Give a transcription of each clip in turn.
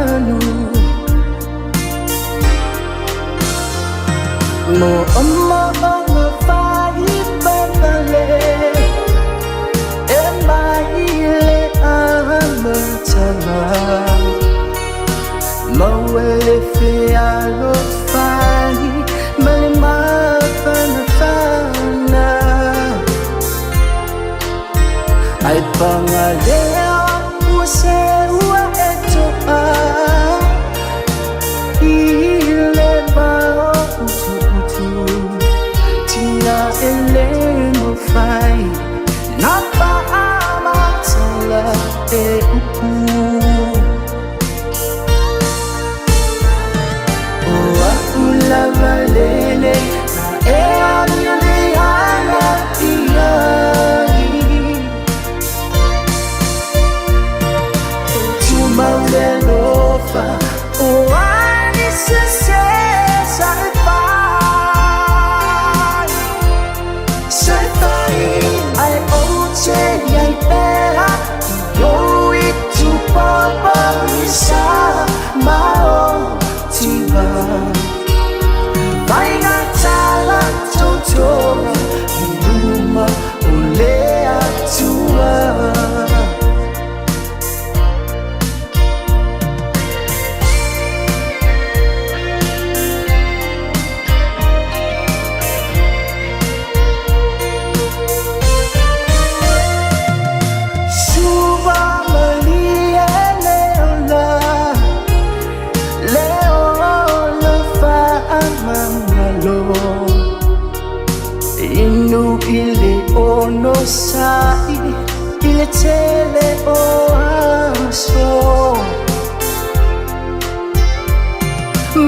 manu. Mo omo ongo fai papale e mai le amatanga. Mawele fe alo fai male mafana fana. Ai pangalea ua se ua e toa i le vao utu utu tina e le mawhai na whaamatala e upu. O aku lava lele na e amio le ana iai. Tumau le alofa o ani se se sa e fai. Sa e fai ai o te iai pea i o i tu papa i sa ma o tiva. Vainga tala tautoga i luma o le Atua. Suva malie le ola, le ola faamagalo. Inu i le ono sa'i i le tele o aso.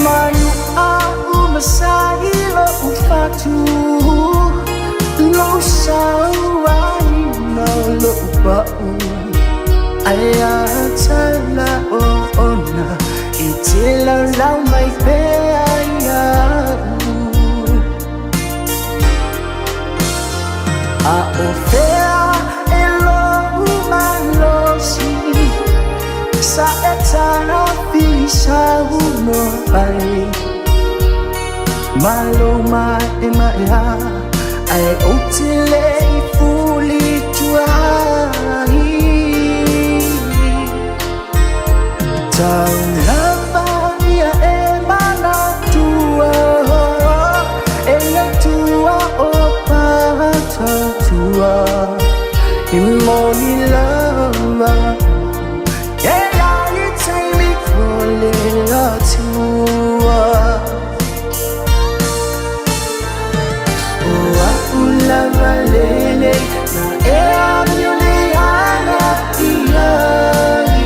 Manu a umasai lo ufatu lo sauani na lo upau. Ai a tala o ona i te lau lau mai pea iau. A o fea e lo umalosi sa e tala fisa uno ai. Malo mai e mai ha ai o te le i fuli tuai. Tau lava ia e manatua e le tua o patatua. I moni lava e la i taimi ko le Atua. O aku lava lele na e amio le ana iai.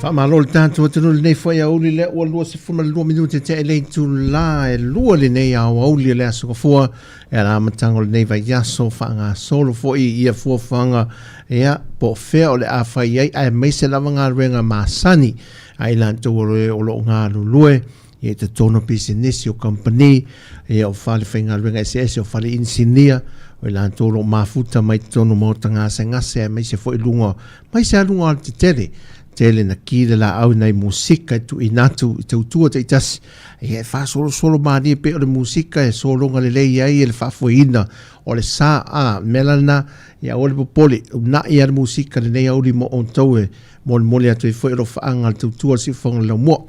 Faamalo le tatou atunuu i lenei foi aoauli lea ua 22 minute tea i le itula e 2 lenei aoauli o le Aso Gafua e ala amataga o lenei vaiaso faagasolo foi ia fuafuaga ia po o fea o le a fai ai aemaise lava galuega masani a i latou o lo o galulue ia i totonu o pisinisi, o kamupani, ia o fale faigaluega eseese, o fale inisinia, o i latou o lo o mafuta mai totonu o maota gasegase aemaise foi luga, aemaise lava luga o alatetele. Tele na ki le laau i nai musika e tuuina atu i tautua taitasi, ia e faasolosolo malie pei o le musika e sologa lelei ai le faafoeina o le sa. A, o le mea la lena, ia aua le popole, uunai lava le musika i lenei aoauli mo outou e molimoli atu ai foi alofaaga a le tautua o le siufofoga o le laumua.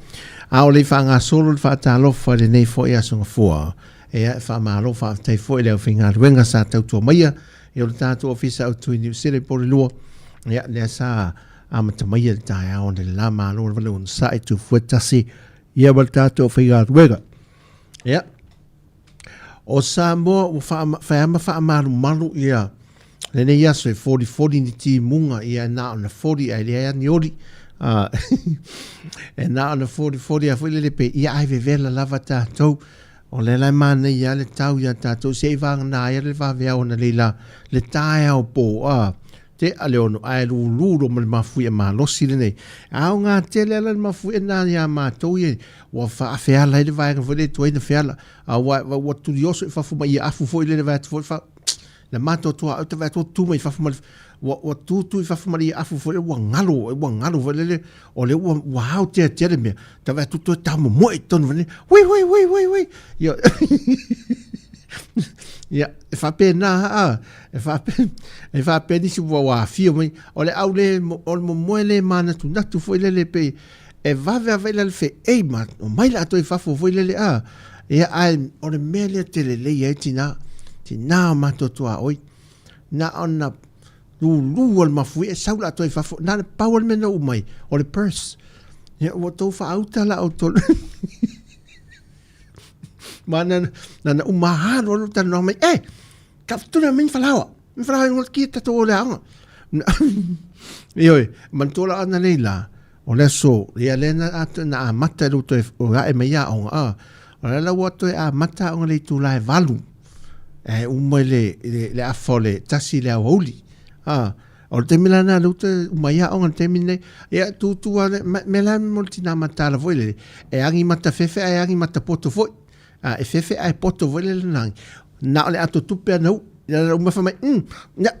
A o le i faagasolo le faatalofa i lenei foi Aso Gafua, ia e faamalo faafetai foi i le aufaigaluega sa tautua maia i o le tatou Ofisa Autu i Niu Sila i Porirua, ia lea sa amata maia le taeao o le la malo le onosai tufue tasi ia ma le tatou aufaigaluega. Ia, O Samoa ua fai lava ma faamalumalu ia lenei aso e folifoli ni timuga ia e na ona foli ae leai lava ni oli. E na ona folifoli lava foi lele pe ia ae vevela lava tatou. O lea la e manaia lava le tau ia tatou se i vagana ai le vaveao analeila le taeao po a tea le 6 ae lulu loa ma le mafuie malosi lenei. Aoga tele lava le mafuie lena ia matou ia ua faafeala ai le vaega foi lea tuai na feala a ua ua tulioso i fafo ma ia afu foi lele vae atu foi fa na matou tua au te vae atu tu mai fafo ma ua ua tu tu i fafo ma ia afu foi ua galo ua galo foi lele o le ua ua ao tea tea le mea ta vae atu toe tau momoe i totonu foi ui ui ui ui ui ia ia e faapena a e faapea e faapea nisi ua ua afio mai o le au le o le momoe le manatunatu foi lele pei e vave lava i le feei ma omai latou i fafo foi lele a ia ae o le mea lea te lelei ai tina tina o matou tuaoi na ona lulu o le mafuie sau latou i fafo na le pau o le mea na uu mai o le purse ia ua tou faauta la outou ma na na uma alu alu talanoa mai e ka tuna mai falaoa mi falaoa ngol ki tatou o le aoga Ioe, manatua la ana nei la, o le aso, ia lea na, na amata i le toe o ae mai aoga, a, o le la ua toe amata aoga le itula e 8, e uma i le, le, le afa o le 1 i le aoauli, a, o le taimi la lena lea ua toe uma ai aoga i le taimi lenei, ia tutu lava, mea la mo le tina mataala foi lele, e agi matafefe ae agi matapoto foi. A e fefe ae poto foi lele na na o le ato tupe ana u ia la uma fai mai ia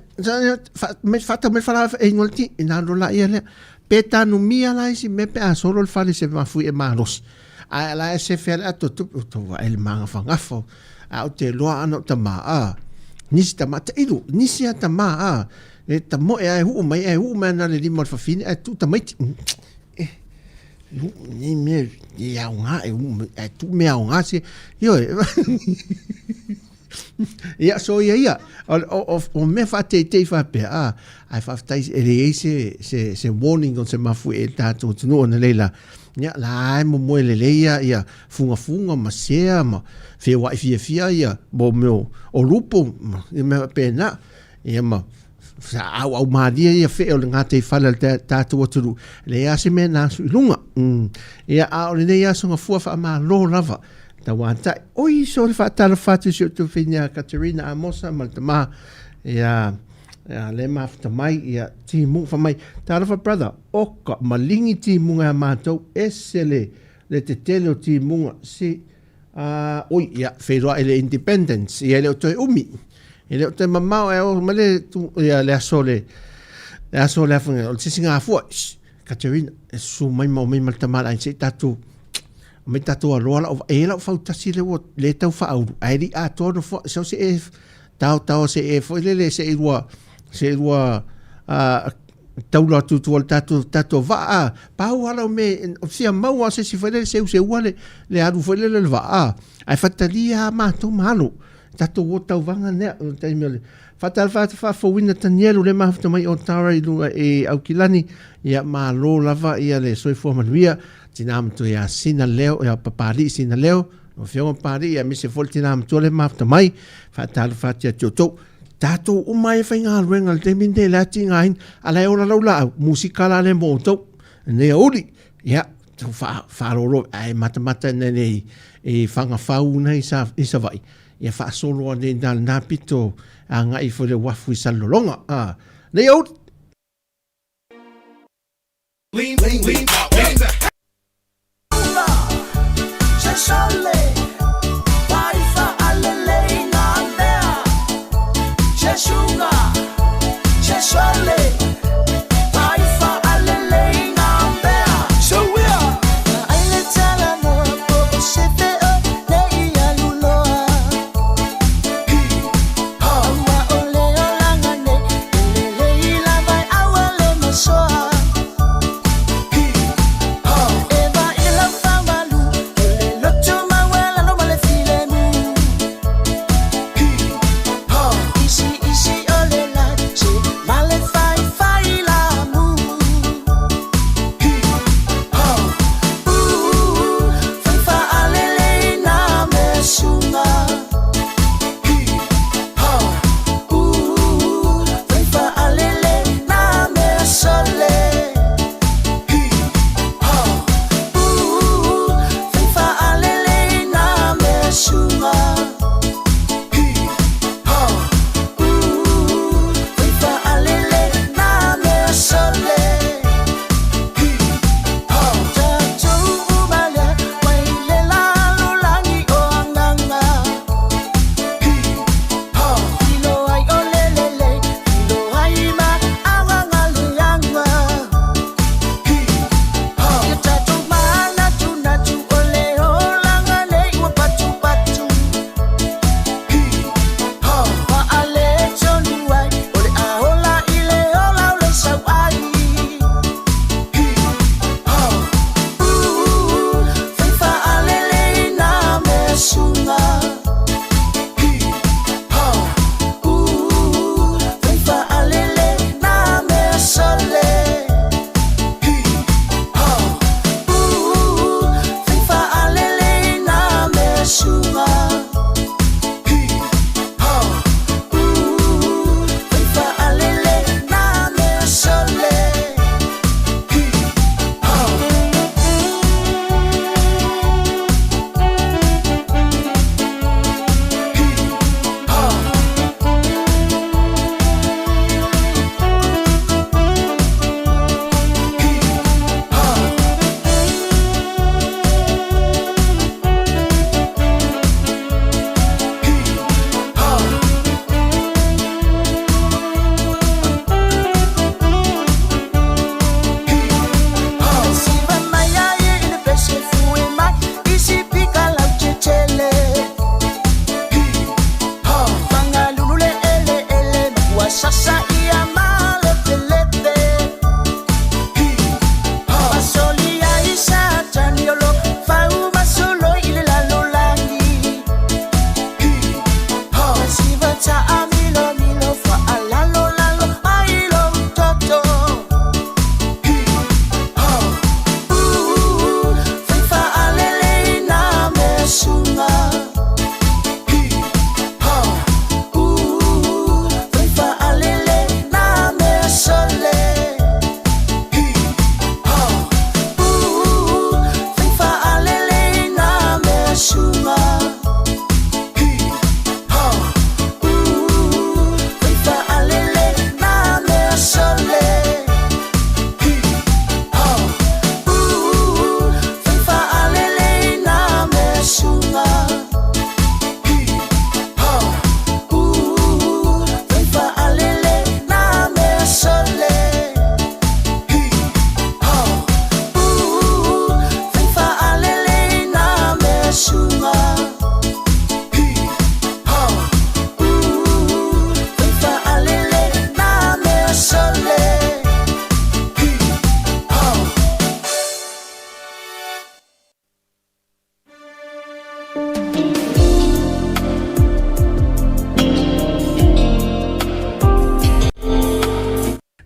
mai faatau mai fala e ingoa le ti ina alu la ia lea pe tanumia la isi mea pe a solo le fale se mafui e malosi ae la e sefe a le ato tupe o tou vaai le magafagafa a o te loa ana o tama a nisi tama tailo nisi a tama a e tamoe ae huu mai ae huu mai ana le lima o le fafine ae tuu tamaiti eh Nei mea e aoga e ae tuu mea aoga se ioe. Ia so ia ia o, o, o mea faateitei faapea a ae faafetai e leai se se se warning o se mafuie i le tatou atunuu analeila ia la e momoe lelei ia ia fugafuga ma sea ma feoai fiafia ia mo mea o lupo ma ia mea faapena ia ma Sa auau malie ia fee o le gataifale o le tatou atunuu, e leai lava se mea na asu i luga. Ia, a o lenei aso gafua faamalo lava, tauatai. Oi, so le faatalofa atu i si ou tuafafine ia Katerina Amosa ma le tama, ia, ia le mafuta mai, ia, timuga, fai mai, talofa brother, oka, maligi timuga ia matou, ese le, le tetele o timuga, si, Oi, ia, feiloai le Independence, ia e le o toe umi. E le o toe mamao e o mai le, ia, le aso le, le aso le afunga, o le sisigafua, shh, Katerina, e susu mai ma omai ma le tama le se i tatou, omai tatou aloa lau, e lau fautasi le ua le tau faaulu, ae le i atoa nofoa, so se e, tao tao se e foi lele, se i lua, se i lua, taula atu i tua o le tatou, tatou vaa, a, pau lava lau mea, e fia maua lava se isi foi lele seuseua le, le alu foi lele o le vaa, a, ae faitalia lava matou ma alu, tatou o tauvaga lea, o le taimi o le faatalofa atu faafouina Tanielu le mafuta mai o Tara i luga i Aukilani, ia malo lava ia le soifua manuia, tina matua ia Sina Leo, ia Papalii Sina Leo, lau Afioga Papalii, aemaise foi le tina matua le mafuta mai, faatalofa atu ia te outou. Tatou uma ai e faigaluega i le taimi lenei, o le a tigaina, a o la e ola lau laau, musika la lea mo outou. Lenei aoauli, ia, tau faalolo ae matamata ina nei i Fagafau nei i Savaii, ia faasolo ane i ina lena pito agai ifo i le uafu i Salelologa. Lenei aoauli.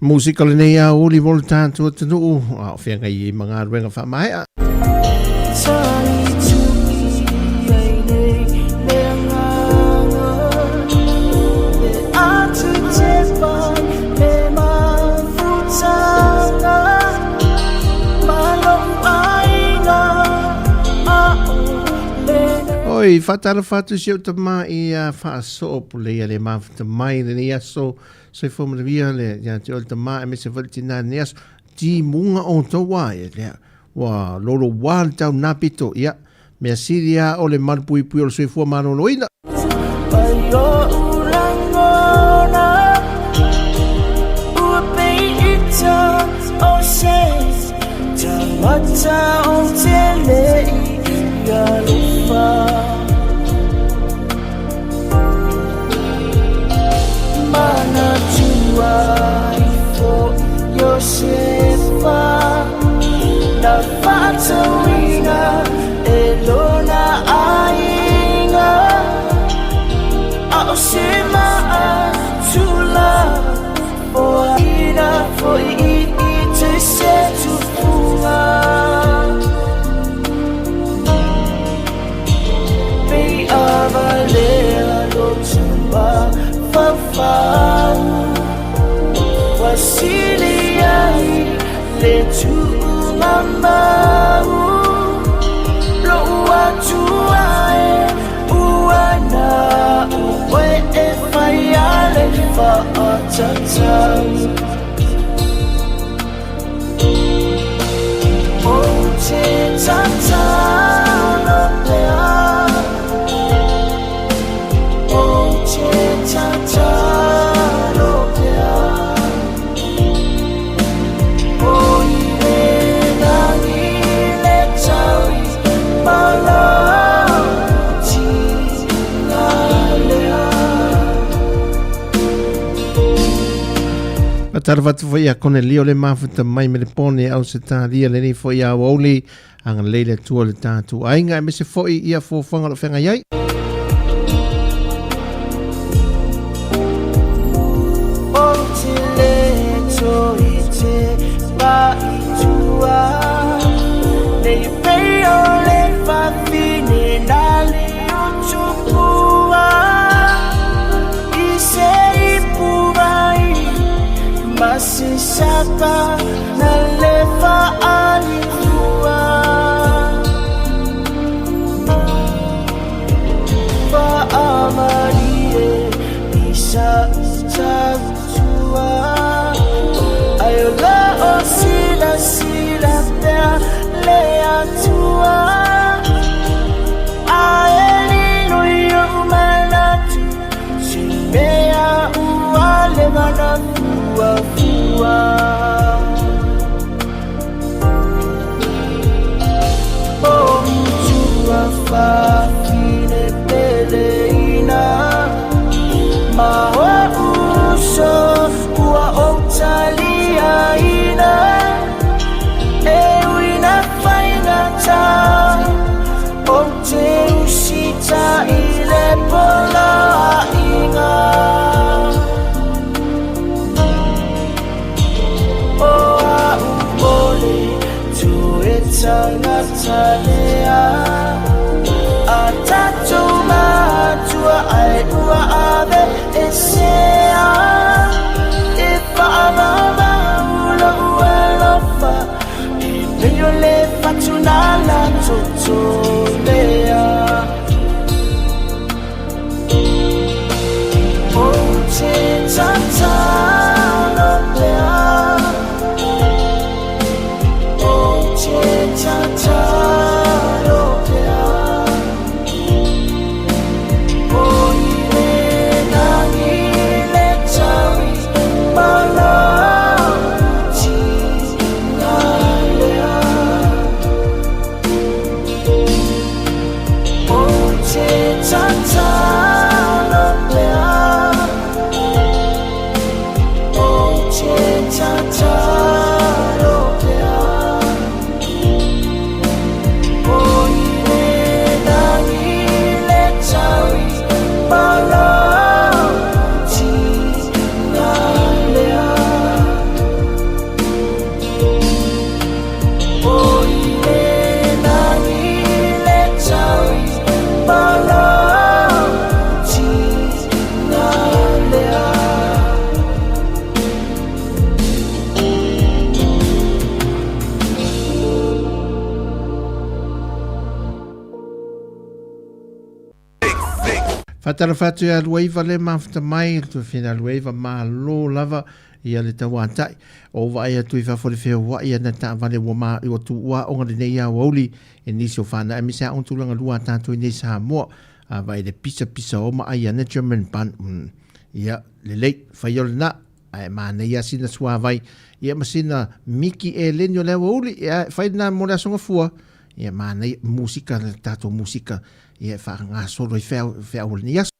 Musika lenei aoauli mo le tatou atunuu a o feagai ai ma galuega faamaea. Oi, faatalofa atu si ou tama ia Faasoopulei le mafuta mai lenei aso. Soifua manuia le ia te oe le tama aemaise foi le tina i lenei aso. Timuga outou a ia lea. Ua loloa le tau na pito. Ia, mea sili lava o le malupuipui o le soifua maloloina. Faatalofa atu foi ia Konelio le mafuta mai Melepone Ausetalia lenei foi aoauli agalelei le Atua i le tatou aiga aemaise foi ia fuafuaga o lo o feagai ai. Faatalofa atu ia Luaiva le mafuta mai, le tuafina Luaiva, malo lava ia le tauatai. O vaai atu i fafo le feoai ana taavale ua ma ua tuua aoga lenei aoauli e nisi o fanau aemaise aoga tulaga lua a tatou i nei Samoa. A vaai le pisa pisa o ma ai ana German bun. Ia, lelei, fai o lena. Ae manaia sina suavai ia ma sina miki eleni o le aoauli. Ia, fai lena mo le aso gafua. Ia, manaia, musika, le tatou musika. Ia, e faagasolo ai feau, feau o lenei aso.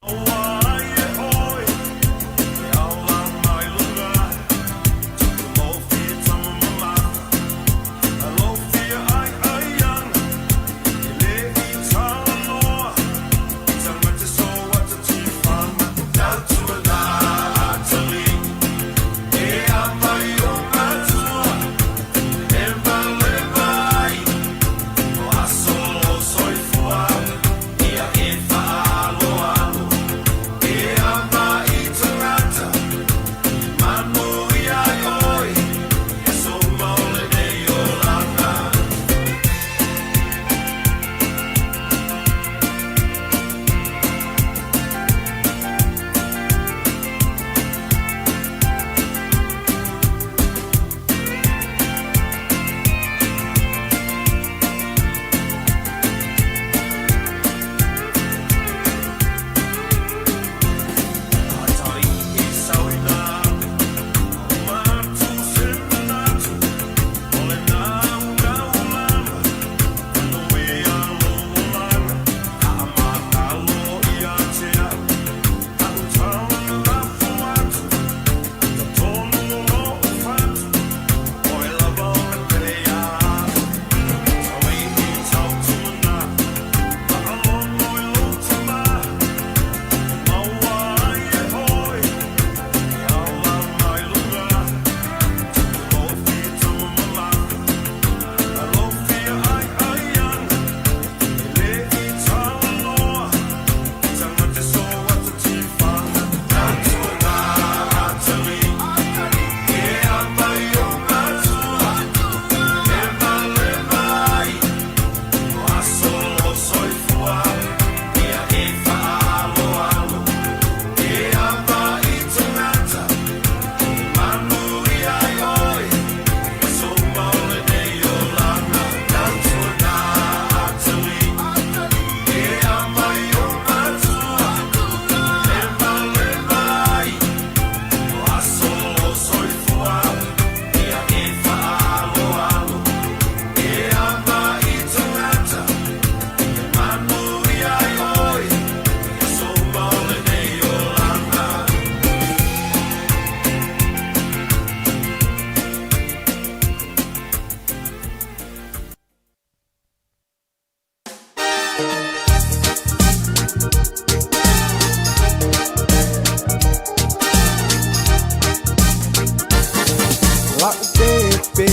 La'u pepe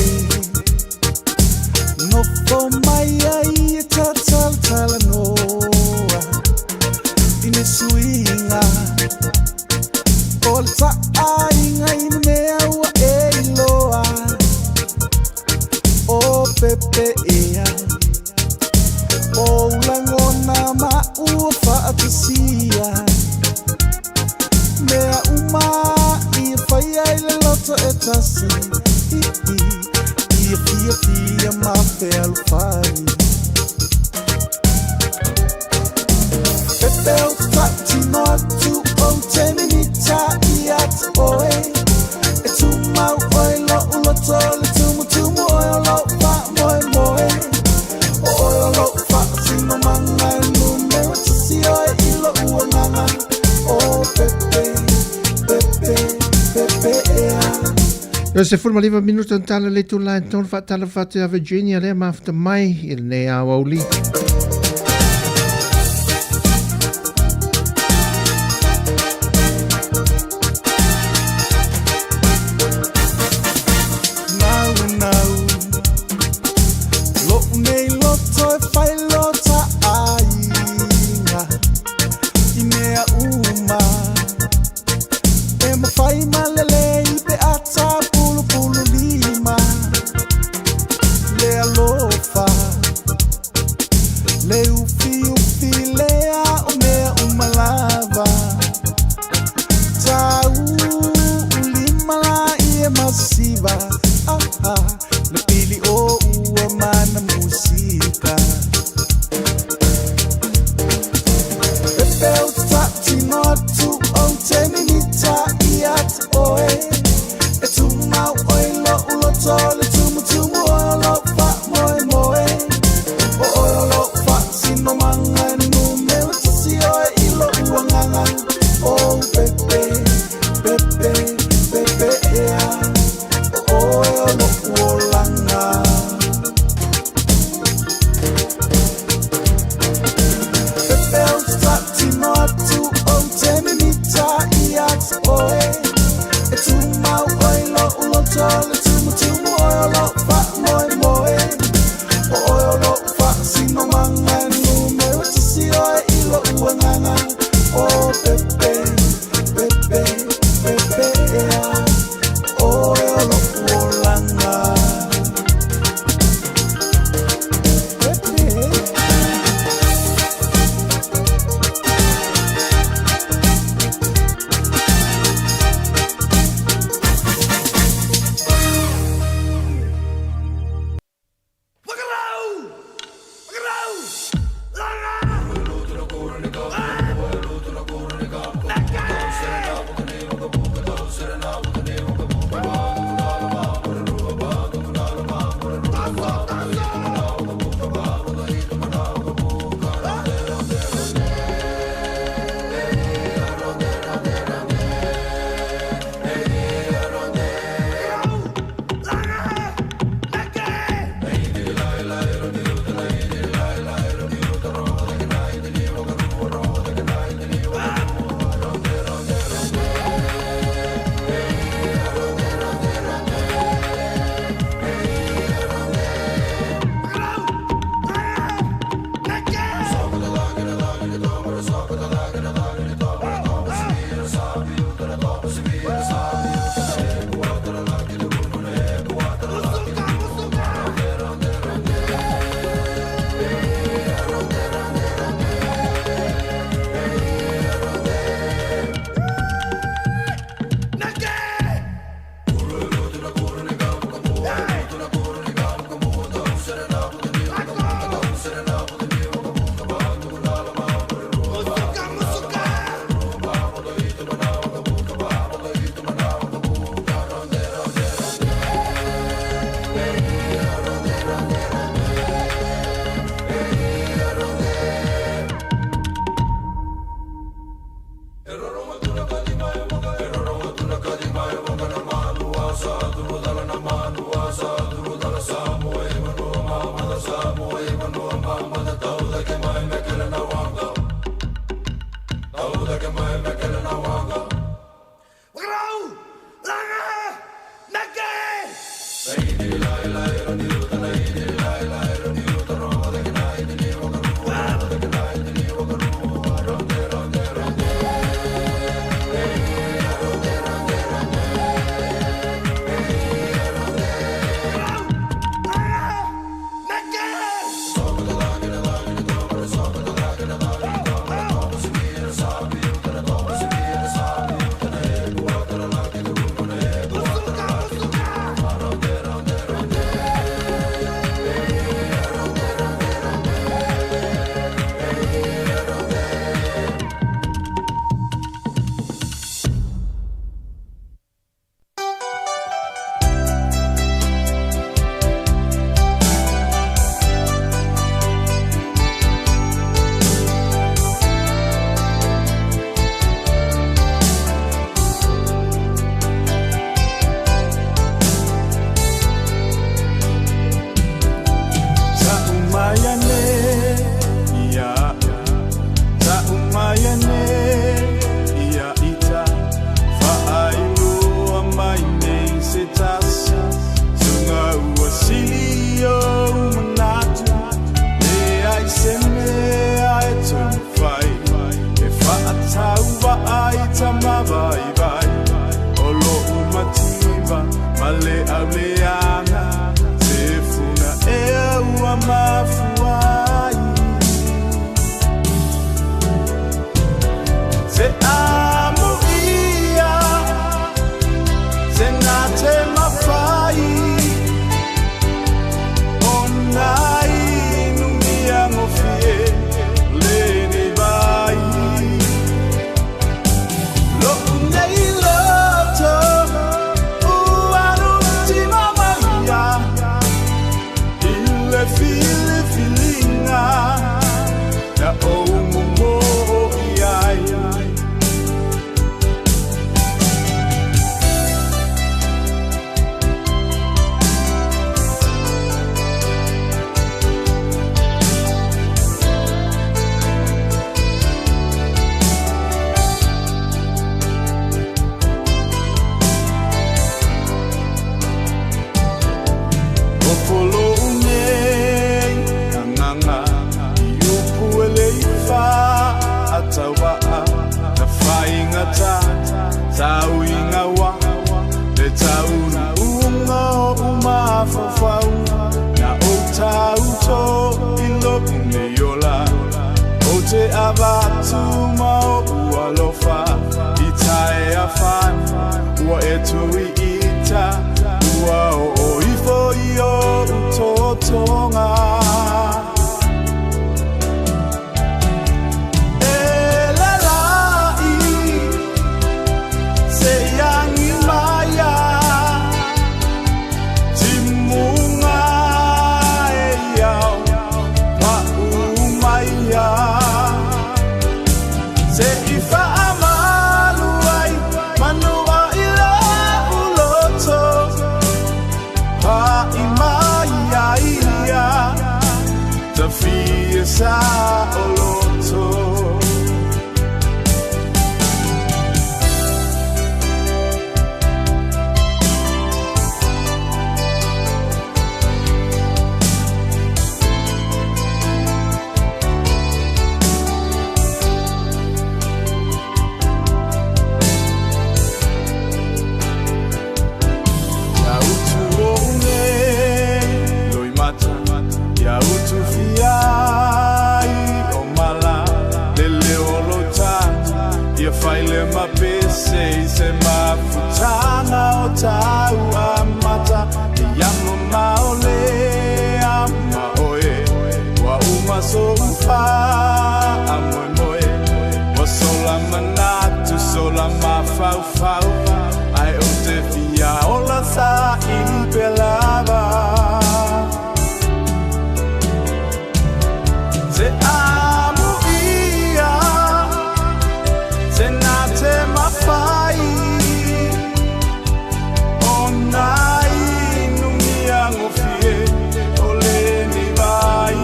Nofo mai ai e talatalanoa I le suiga O le taaiga i le mea ua e iloa O pepe ea O ou lagona ma ua faatasia Mea uma i faia i le loto e tasi Ia fiafia ma fealofani Pepe ou te tautino atu ou te minita ia te oe E tumau oe i lo'u loto le tumutumu oe o lo'u faamoemoe O oe o lo'u faasinomaga e numera tasi oe i lo'u agaga O Pepe, Pepe, Pepe ea. E 19 minuta na tala le itula e tolu faatalofa atu ia Virginia lea mafuta mai i lenei aoauli. Nau nau Lo'u nei loto e fai lo taaiga I mea uma E mafai ma lelei pe a tapulupulu lima Le alofa. Tauiga ua le taunuuga oʻu mafaufau na ou tauto i loʻu nei ola ou te avatu ma oʻu alofa i taea fai ua e tuiita ua oo ifo i oʻu totoga. E lalaʻi se iagi maia timuga e iao paʻu maia se i faamalu ai manua i loʻu loto paʻi mai ai ia tafia saʻoloto. Ia utu oʻu nei loimata, ia utu fiai o mala, le leo o lo tata, ia faile ma pese i se mafutaga o tau amata, ia mamao le ama oe, ua uma soʻu faamoemoe, ua sola manatu, sola mafaufau, ae ou te fia ola saʻili pea lava. Se amu ia, se na te mafai, o na inumia gofie o lenei vai.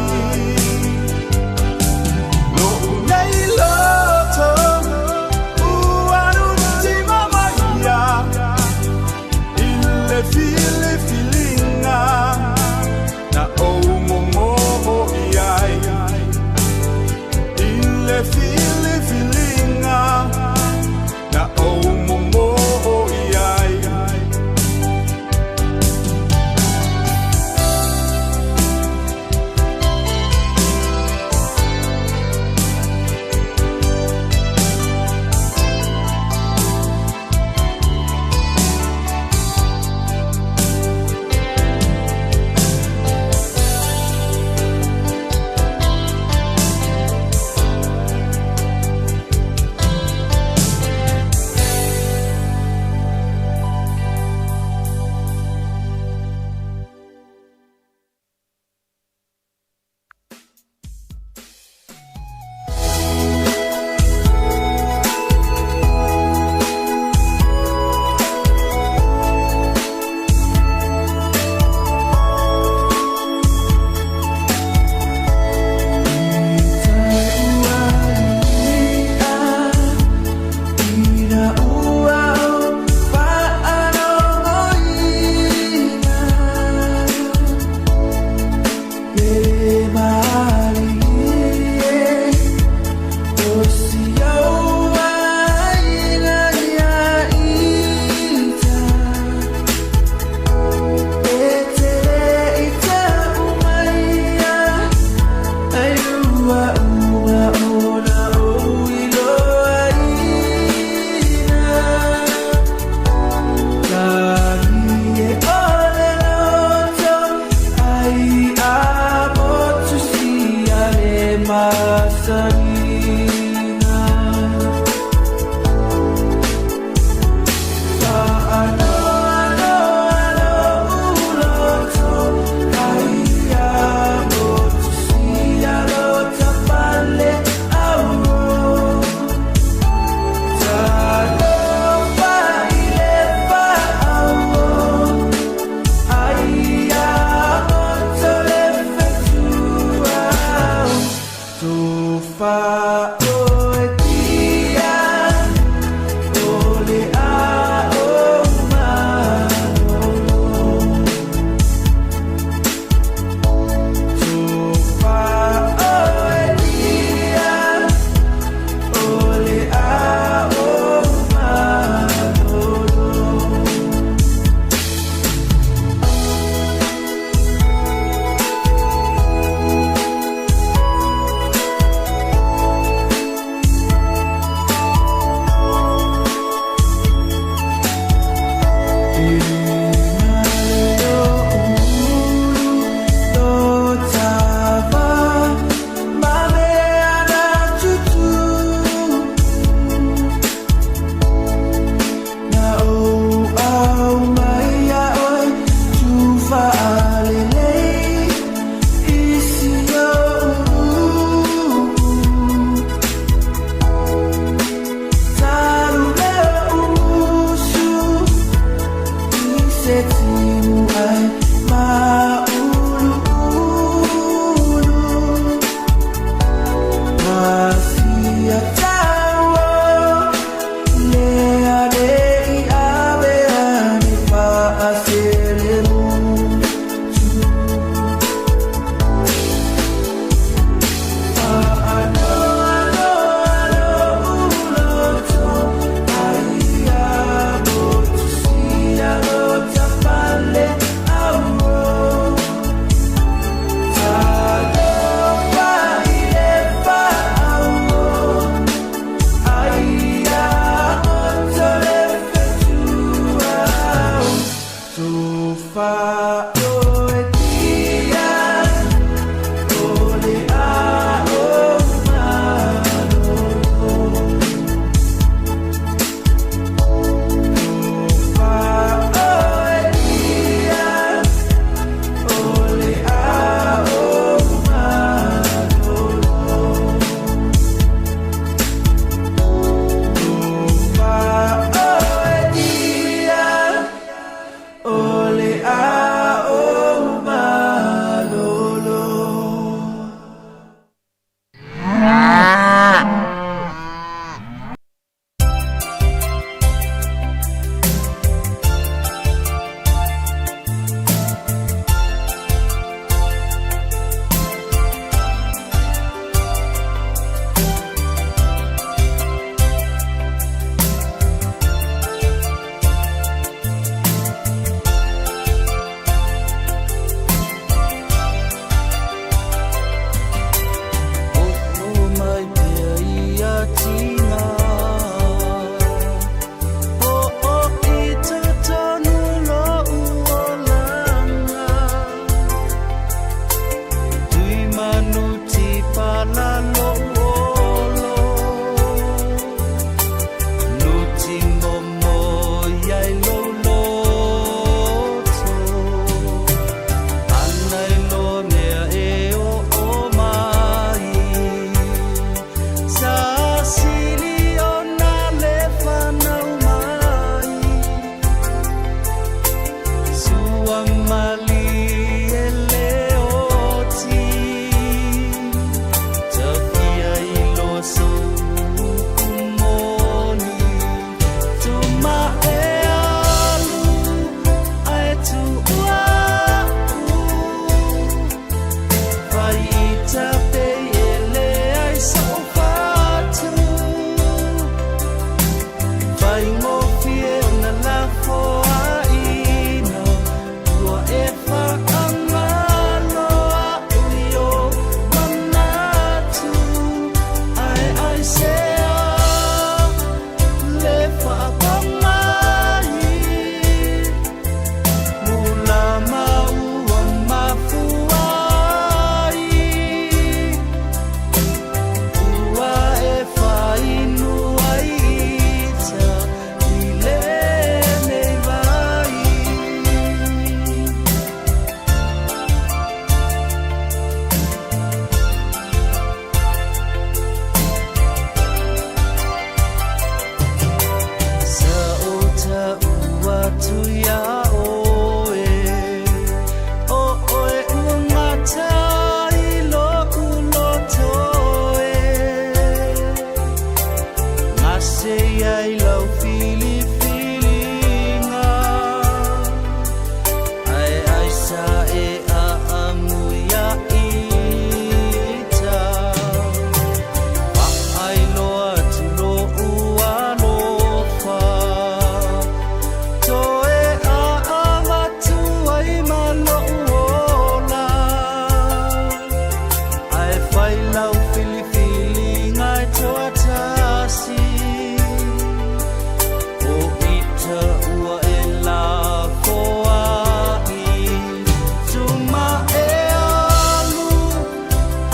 Loʻu nei loto, ua nutima mai Faigofie ona lafoaina Ua e faagalo a'u i ou manatu Ae aisea le faapagai Mulama ua mafua ai Ua e fainu ai ita i lenei vai. Sa ou ta'u atu iā ʻoe, ʻo ʻoe ua gata i loʻu loto e. Gase ai lau filifiliga, ae aisa e a'amu iā ita. Faailoa atu loʻu alofa, toe a'avatu ai ma loʻu ola. Ae fai lau filifiliga e toatasi, o ita ua e lafoa'i. Tuma e alu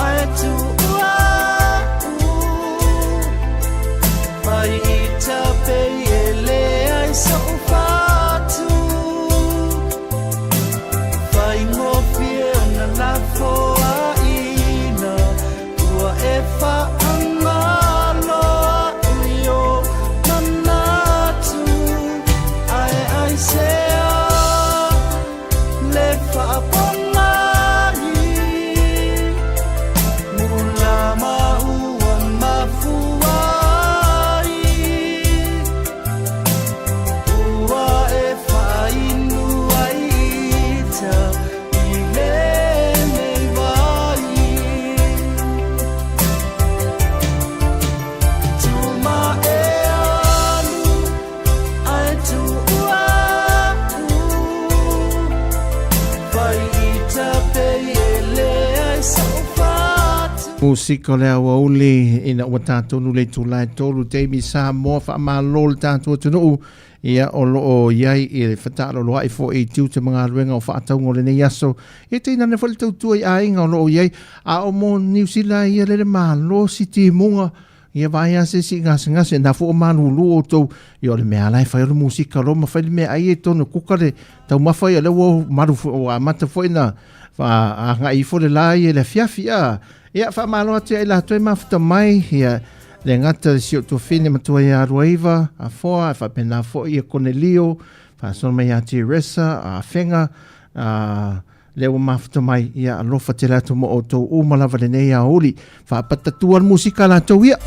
ae tu'u a'u, fai ita pei e leai so'u fatu. Faigofie ona lafoaina, ua e faagalo a'u i ou manatu. Ae aisea le faapagai Mulama ua mafua ai Ua e fainu ai ita i lenei vai. Tuma e alu ae tu'u a'u, fai ita pei e leai so'u fatu. Musika o le aoauli ina ua tatou le itula e 3 taimi Samoa. Faamalo le tatou atunuu ia o loo i ai i le fataaloloai foi i tiute ma galuega o faatauga o lenei aso. Ia tainane foi le tautua i aiga o loo i ai a o mo Niusila ia lele malosi timuga ia vaai a se isi gasegase na fua malulu outou ia o le mea la e fai o le musika lo ma fai le mea ai e tonu kuka le taumafa ia lea ua malu ua amata foi na agai ifo le la ia le afiafi a ia faamalo atu ia i latou e mafuta mai ia le gata le si o tuafine matua ia Ruaiva a Foa e faapena foi ia Konelio faasolo mai ia Teresa a Afega a lea ua mafuta mai ia alofa tele atu mo outou uma lava lenei aoauli faapatatua le musika latou ia.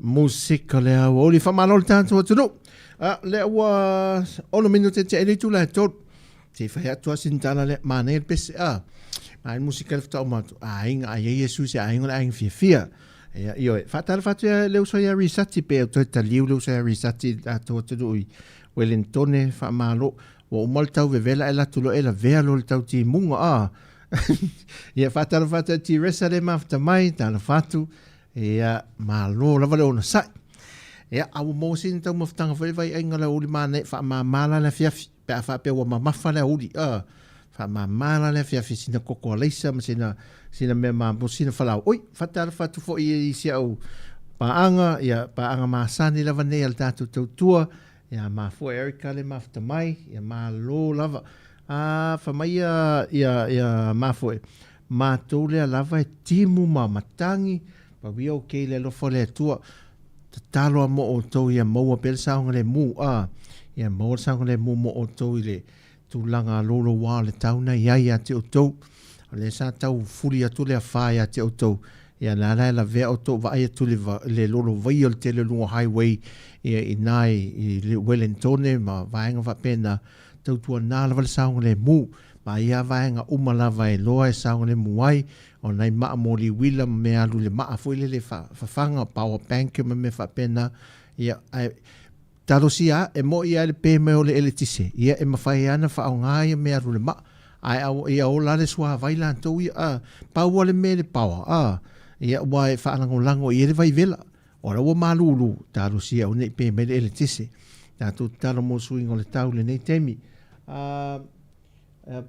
Musika le aoauli. Faamalo le tatou atunuu. A, lea ua 6 minute tea i le itula e 3. Se i fai atu lava sina tala lea. Manaia le pese, a. Manaia le musika le faatoa uma atu. Aiga, a i ai Iesu i se aiga o le aiga fiafia. Ia, ioe. Faatalofa atu ia le uso ia Risati pe o toe taliu le uso ia Risati i le tatou atunuu i Welentone. Faamalo. Ua uma le tau vevela ae alu atu loa e lavea loa le tau timuga, a. Ia, faatalofa atu ia Tiresa le mafuta mai, talofa atu. Ia, malo lava le onosai. Ia, a ua maua sina taumafataga foi le vaiaiga o le aoauli manaia, faamama la le afiafi, pe a faapea ua mamafa le aoauli, a, faamama la le afiafi sina koko alaisa ma sina, sina mea mamo, sina falaoa. Oi, faatalofa atu foi i si au paaga, ia, paaga masani lava nei a le tatou tautua, ia, mafua Erica le mafuta mai, ia, malo lava. A, fai mai ia, ia, ia Mafoe, Matou lea lava e timu ma matagi, but we ok le alofa o le Atua. Tatalo a mo outou ia maua pea le saogalemu, a, ia maua le saogalemu mo outou i le tulaga louloua o le tau na i ai ia te outou. O lea sa tau fuli atu le afa ia te outou, ia la la e lavea outou vaai atu i le, le lolovaia o le tele o luga o highway, ia i ina i, i Wellingtone ma vaega faapena, Tautuana lava le saogalemu, ma ia vaega uma lava e loa e saogalemu ai, o nai maa moli uila ma mea alu i le maa foi lele fafaga, power bank ma mea faapena, ia, ae talosia a, e moi a le pe mai o le eletise, ia e mafai a na faaaoga ia mea alu i le maa, ae ia ola le suavai latou ia, a, pau a le mea i le power, a, ia ua e faalagolago i ai le vaivela. O la ua malulu, talosia aua ne i pē mai le eletise. Tatou tatalo mo suiga o le tau i lenei taimi. Uh,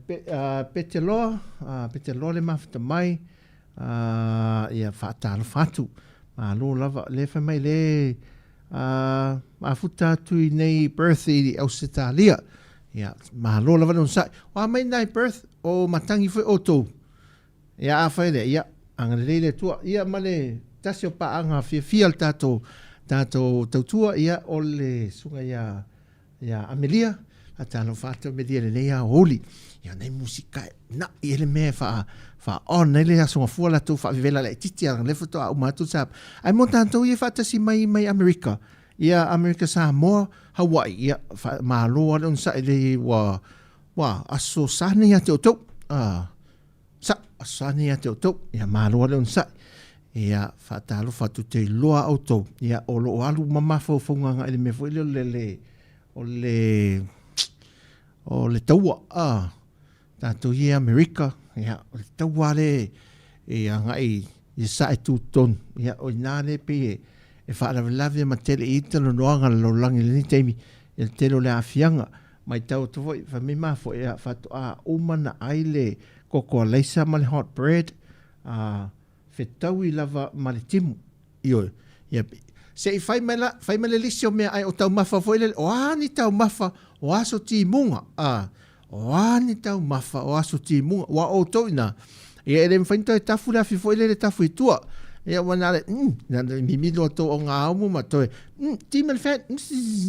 pe, uh, Peteloa, uh, Peteloa le mafuta mai, uh, ia faatalofa atu. Malo lava, le fai mai le uh, mafuta atu i nei Perth i Ausetalia. Ia, malo lava le onosai. O a mai nai Perth, o matangi foi outou. Ia, afai lea, ia, agalelei le Atua. Ia, ma le tasi o paaga fiafia le tatou, tatou tautua, ia, o le susuga ia, ia Amelia, faatalofa atu Amelia i lenei aoauli. Ia, nei musika e na'i ai le mea e faa, faa on ai le Aso Gafua latou faavevela laitiiti a lea faatoa uma atu le sa. Ae mo tatou ia e faatasi mai mai Amerika, ia Amerika Samoa, Hawaii, ia, fa, malo lava le onosai le ua, ua aso sa nei ia te outou. Ah, Sa, aso sa nei ia te outou, ia malo lava le onosai. Ia, faatalofa atu te iloa a outou, ia, o lo o alu ma mafaufauga agai i le mea foi lea o le, o le, o le taua, a, tatou ia i Amerika, ia, o le taua lea e agai i sae tutotonu, ia, o i ina lea e pei e, e faalavelave ma tele i ai talanoaga a le lalolagi i lenei taimi, i le tele o le aafiaga. Matau atu foi, fai mai mafoe, ia, faatoa uma ona ai le koko alaisa ma le hot bread, a fetaui lava ma le timu. Ioe. Ia, se i fai mai la, fai mai le lisi o meaai o taumafa foi lele, o a ni taumafa o aso timuga, a, o a ni taumafa o aso timuga, ua outou ina, ia e le mafai ona toe tafu le afi foi lele tafu i tua. Ia ua na le, na le mimi loa tou o gaumu ma toe, demon fan,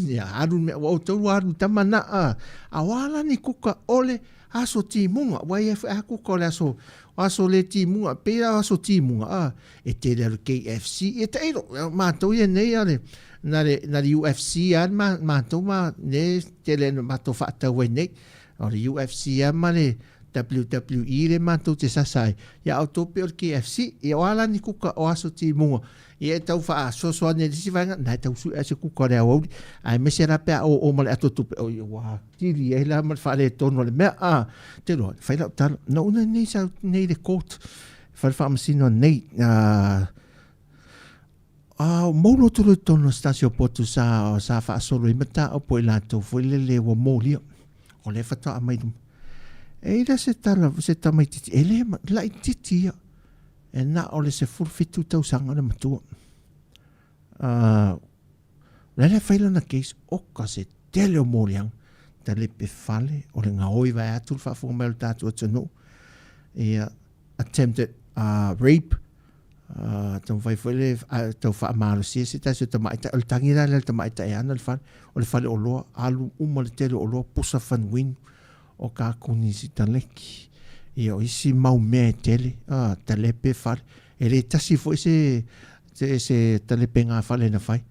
ia alu le mea, ua outou ua alu tama na, a, a o a la ni kuka o le aso timuga, ua ia foi a kuka o le aso, aso le timuga, pei a aso timuga, a, e tele a le KFC, ia tailo, matou ia nei a le, na le, na le UFC a ma, matou ma, ne tele na matou faatau ai nei, o le UFC a ma le WWE le matou te sasa ai, ia a outou pei o le KFC, ia o a la ni kuka o aso timuga, ia e tau faasoasoani ai le isi vaega, na e tau sue ai se kuka o le aoauli, aemaise la pe a oo ma le ato tupe, oi ua atili ai la ma le faaletonu o le mea, a, te iloa, fai lau tala, na una nei sa nei le court, fale faamasino nei, a, a moulo atu loa i totonu o se tasi o potu sa, sa faasolo ai mataupu a i latou foi lele ua molia, o lea faatoa aumai luma. E i la se tala, se tamaitiiti, e le laitiiti ia, e na o le 17 tausaga le matua. O le ala e fai lana case, oka se tele o moliaga, talepe fale, o le gaoi vaeatu le faafofoga mai o le tatou atunuu, ia, attempted rape, taumafai foi le tau faamalosia se tasi o tamaitai, o le tagi la lea a le tamaitai e ana le fale, o le faleoloa, alu uma le tele o oloa, pusa fanuinu, o kakoni sitaleki, ia o isi mau mea e tele, talepe fale, e le tasi foi se. se, se talepegā fale na fai.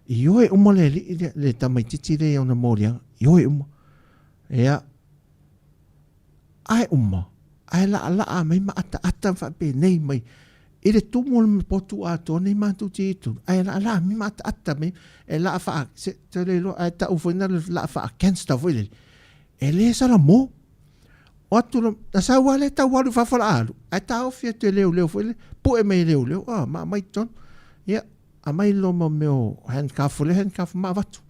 Ioe uma le alii lea, le tamaitiiti lea i ona moliaga, ioe uma. Ia, ae uma, ae laalaa mai ma ataata ma faapenei mai i le tumu o le potu atoa nei matou te i tonu, ae laalaa mai ma ataata mai, e laa faa, se, te le iloa, ae tau foi na le laa faa gangster foi lele, e le salamo. O atu lo, na sau lava lea tau alu i fafo o le a alu, ae taofi atu e leoleo foi lele, pue mai e leoleo, ah, ma aumai i totonu. Ia, aumai loa ma mea o handcuff, o lea handcuff ma avatu.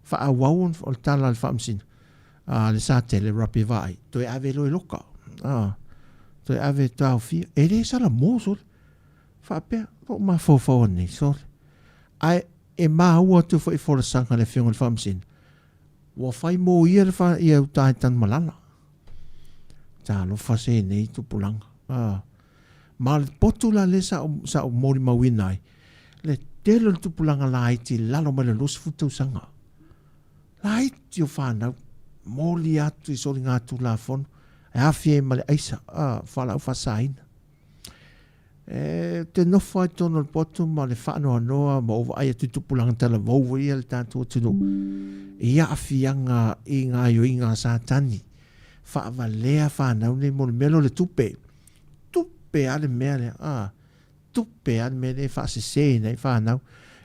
Faaauau o le tala a le faamasino, a le Satele rugby vaai, toe ave loa i loka. A, toe ave taofia. E le salamo sole. Faapea, lou mafaufau anei sole. Ae e maua atu foi i folasaga a le Afioga i le Faamasino, ua fai mo ia le fa, ia uta i Tanumalala. Talofa se nei tupulaga. A, ma le potu la lea sa ou, sa ou molimauina ai, le tele o le tupulaga laiti i lalo mai le 20 tausaga. Laiti o fanau, moli atu i soligatulafono, e aafia ai ma le aisa, a, fualaau faasaina. E te nofo ai totonu o le potu ma le faanoanoa ma ou vaai atu i tupulaga talavou foi ia le tatou atunuu i aafiaga i gaoioiga a Satani. Faavalea fanau nei mo le mea lea o le tupe. Tupe lava le mea lea, a, tupe lava le mea lea e faaseseina ai fanau.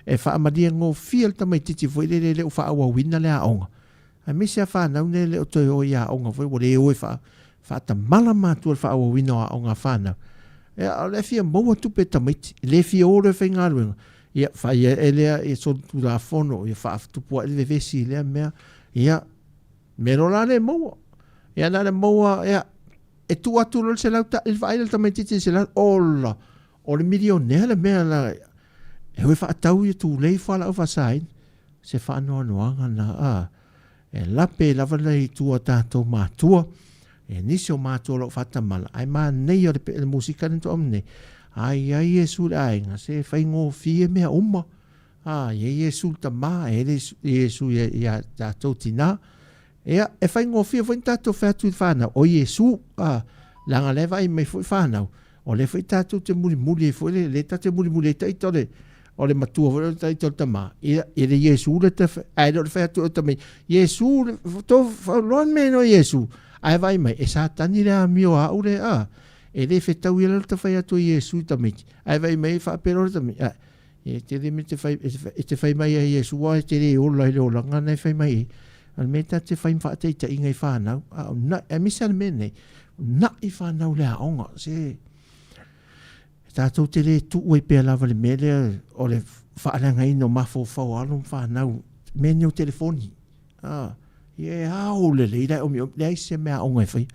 E faamaliegofie le tamaitiiti foi lele e le o faaauauina le aoga, Aemaise a fanau nei e le o toe o i aoga foi, ua le o e faa, faatamala matua le faaauauina o aoga a fanau. Ia, o le fia maua tupe e tamaiti, e le fia o loa e faigaluega, ia, fai ae lea ia solitulafono, ia faatupu ae le vevesi i lea mea, ia, mea loa la le maua. Ia, na o le maua, ia, e tuu atu loa le selau, i le vaai lea i le tamaitiiti i le selau, ola, o le milionea le mea la, e o e faatau ia tulei fualaau faasaina. Se faanoanoaga na a e lape lava lea i tua tatou matua e nisi o matua o lo o faatamala ae manaia le le musika lea faatoa nei a i ai Iesu i le aiga se faigofie mea uma a i ai Iesu le tama e le Iesu ia tatou tina Ia, e faigofie foi ona tatou fai atu i le fanau, o Iesu, a, leaga o lea e vaai mai foi fanau, o lea foi tatou te mulimuli ai foi, le, lea tatou te mulimuli ai taita o le, o le matua foi lea, o taita o le tama, ia, e le Iesu le te, ae le o le fai atu o tama, Iesu, le, to, loa le mea no Iesu, ae vaai mai, e Satani le amio a au le, a, e le fetau ia le te fai atu o Iesu i tamaiti, ae vaai mai, faapea loa le tamaiti, a, E tele mea te whai, e te whai mai ai Iesu, a e te le ola i le olanga na e whai mai ai. A le mea ta te whai whaataitaiga i whanau, a o na, e misa le mea nei, na i whanau le aonga, se, e tātou te le tuu ai pea lava le mea lea o le whaaleagaina o mafaufau o alo ma whanau, mea nei o telefoni. A, ia e ao lelei la e omiomi, leai se mea aonga e whai.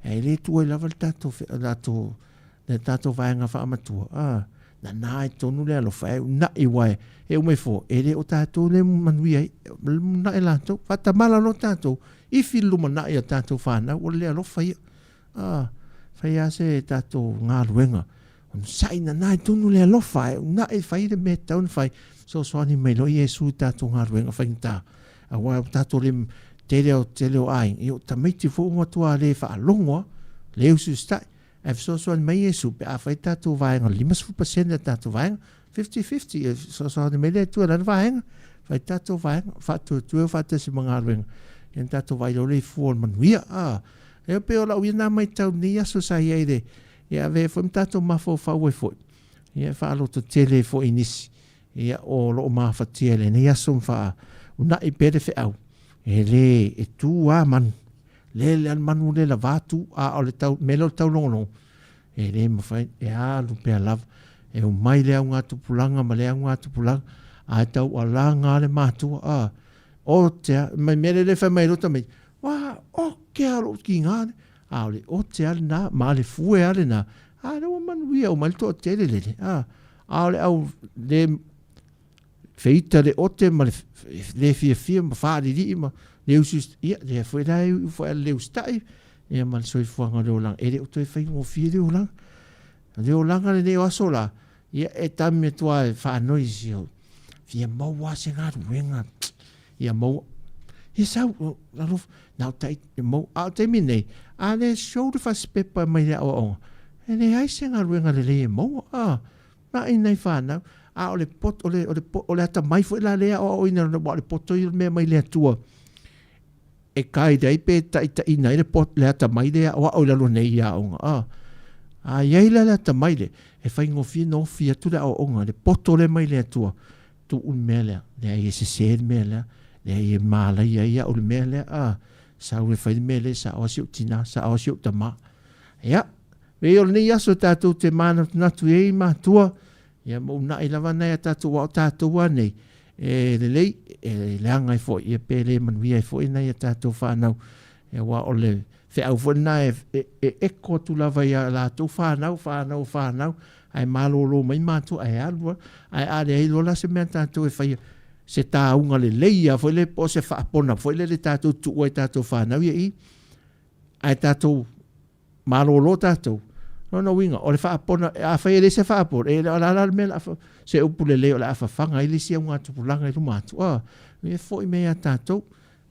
E le tuu ai lava le tātou, tātou, le tātou vaega whaamatua, a, nanā ai tonu le alofa, e una'i wae, e uma ifo, e le o tātou le manuia ai, una'i lātou, whaatamala loa tātou, i whiri lumana'i a tātou whānau, o le alofa ia, a, whai a se tātou galuega, onosai nanā ai tonu le alofa, e una'i whai le mea tau na whai, fesoasoani mai loa Iesu i tātou galuega whaigata, aua o tātou le tele o tele o aiga, ia o tamaiti foi ua matua le whaalogo, le usu stai, Ae fesoasoani mai Iesu pe a fai tatou vaega, 50% a tatou vaega, 50-50, e fesoasoani mai le Atua i lana vaega, fai tatou vaega, faatuatua e faatasi ma galuega, ia na tatou vaai loa le fua o le manuia. A, e pei o lau ia na matau i lenei aso sa i ai le, ia avea foi ma tatou mafaufau ai foi, ia e faalototele ai foi i nisi, ia o lo o mafatia i lenei aso ma faaunai pea le feau, e le, e tu lava manu. Lele a le manu le lava atu, a o le tau, mea lea o le taulogologo, e le mafai, e alu pea lava. E omai le augatupulaga ma le augatupulaga, ae taualaga lava le matua, a, o te a, mai mea lele fai mai loa tamaiti, ua, oke a lou tiga le, a o le ote a lena, ma le fue a lena, a lea ua manuia uma ai le toatele lele, a, a o le au le feita le ote ma le le fiafia ma faalilii ma le usu, ia, lea foi la e iu foi a le usitai, ia ma le soifuaga o le olaga, e le o toe faigofie le olaga. O le olaga lenei o aso la, ia e tami atu lava e faanoi i si au, fia maua se galuega, ia maua, ia sau, alofa, na o tai, ia maua, a o taimi nei, a le show le fasipepa mai le aoaoga, e leai se galuega lelei e maua, a, Na i nei whanau. A o le poto, o le, o le, o le atamai foi la lea e aoaoina aua o le poto ia o le mea mai le Atua e guide ai pe taitaiina ai le poto, le atamai lea e aoao i lalo nei i aoga. A, a i ai la le atamai lea, e faigofie ona ofi atu le aoaoga, le poto lea mai le Atua, tuu le mea lea, leai e sese le mea lea, leai e malaia ai au i le mea lea, a, sau e fai le mea lea, e sao lava si ou tina, sao lava si ou tama. Ia, pei o lenei aso tatou te manatunatu i ai matua, ia ma uunai lava nai a tatou aua o tatou lava nei, e lelei, e leaga ai foi, ia pe le manuia ai foi nai a tatou fanau, aua o le feau foi lena e, e, e eko atu lava i a latou fanau, fanau o fanau, ae malolo mai matua ae alu lava, ae a leai loa la se mea a tatou e faia, se tauga lelei lava foi lele po o se faapona foi lele tatou te tuua i tatou fanau ia i i, ae tatou malolo tatou. Lona uiga, o le faapona, afai e leai se faapona, e le o le a la le mea o le a, se upu lelei o le a fafaga ai le isi augatupulaga i luma atu, a, e foi mai ia tatou,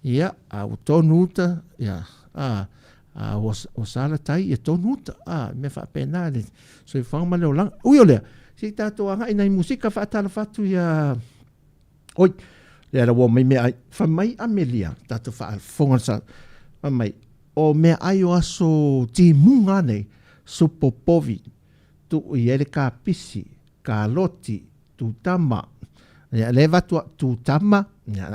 ia, a ua tonu uta, ia, a, a ua, ua sala tai, ia tonu uta, a, mea faapena le soifuaga ma le olaga. Ui o lea, se i tatou agai nai musika faatalofa atu ia, oi, lea la ua omai meaai, fai mai Amelia, tatou faafofoga le sa, fai mai, O meaai o aso timuga nei, supo povi, tuu i ai le kapisi, kaloti, tutama, ia lea e avatu au, tutama, ia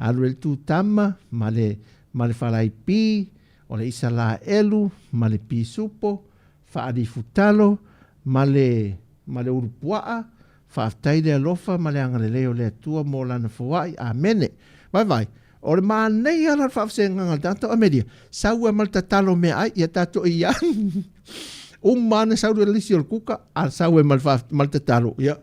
alu ai le tutama ma le ma le falaipi, o le isalaelu ma le pisupo, faalifutalo ma le ma le ulupuaa, Faafetai le alofa ma le agalelei o le Atua mo Lana foai. Amene. Vaivai, o le manaia la o le faavasegaga o le tagata o Amelia, sau ai ma le tatalo meaai, ia tatou ia uma ane sau le lisi o le kuka, a sau ai ma le, ma le tatalo, ia,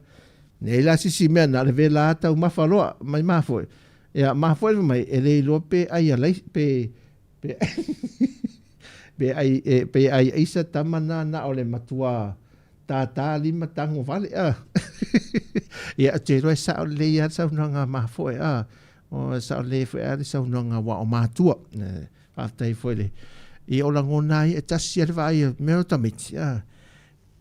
nei la sisi mea na le vela taumafa loa, mai mafoe. Ia, mafoe mai, e le iloa pe ai a lai, pe, pe, pe ai, e, pe ai aisa tama na na o le matua Tātā lima tango vale a. Ia, ou te iloa e sao lelei lava le saunoaga a Mafoe a. O, e sao lelei foi lava le saunoaga aua o matua. Faafetai foi le... Ia o lagona lava ia, e tasi lava le vaai a mea o tamaiti a.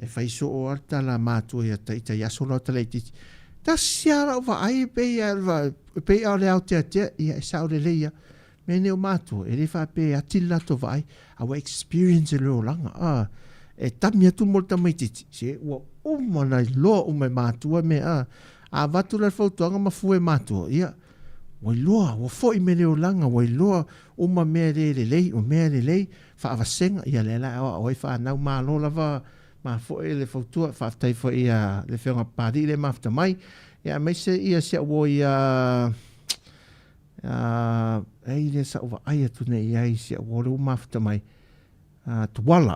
E fai soo lava le tala a matua ia ita i aso la o tala itiiti. Tasi lava lau vaai e pei lava e pei lava o le aoteatea, ia e sao lelei lava. Mea nei o matua, e le faapea e ati le latou vaai, a ua experience e le olaga, a, e tami atu mo le tamaitiiti, se ua uma ona iloa uma e matua mea, a, a avatu la le fautuaga ma fua e matua, ia, ua iloa, ua foi mai le olaga, ua iloa uma mea e le lelei, o mea e lelei, faavasega, ia lea la e aoao ai fanau, malo lava mafoe le fautua, faafetai foi ia le Afioga a Papalii lea e mafuta mai, ia aemaise ia si au uo ia Ei lea sa ou vaai atu nei i ai i si au uo lea ua mafuta mai, a Tuala,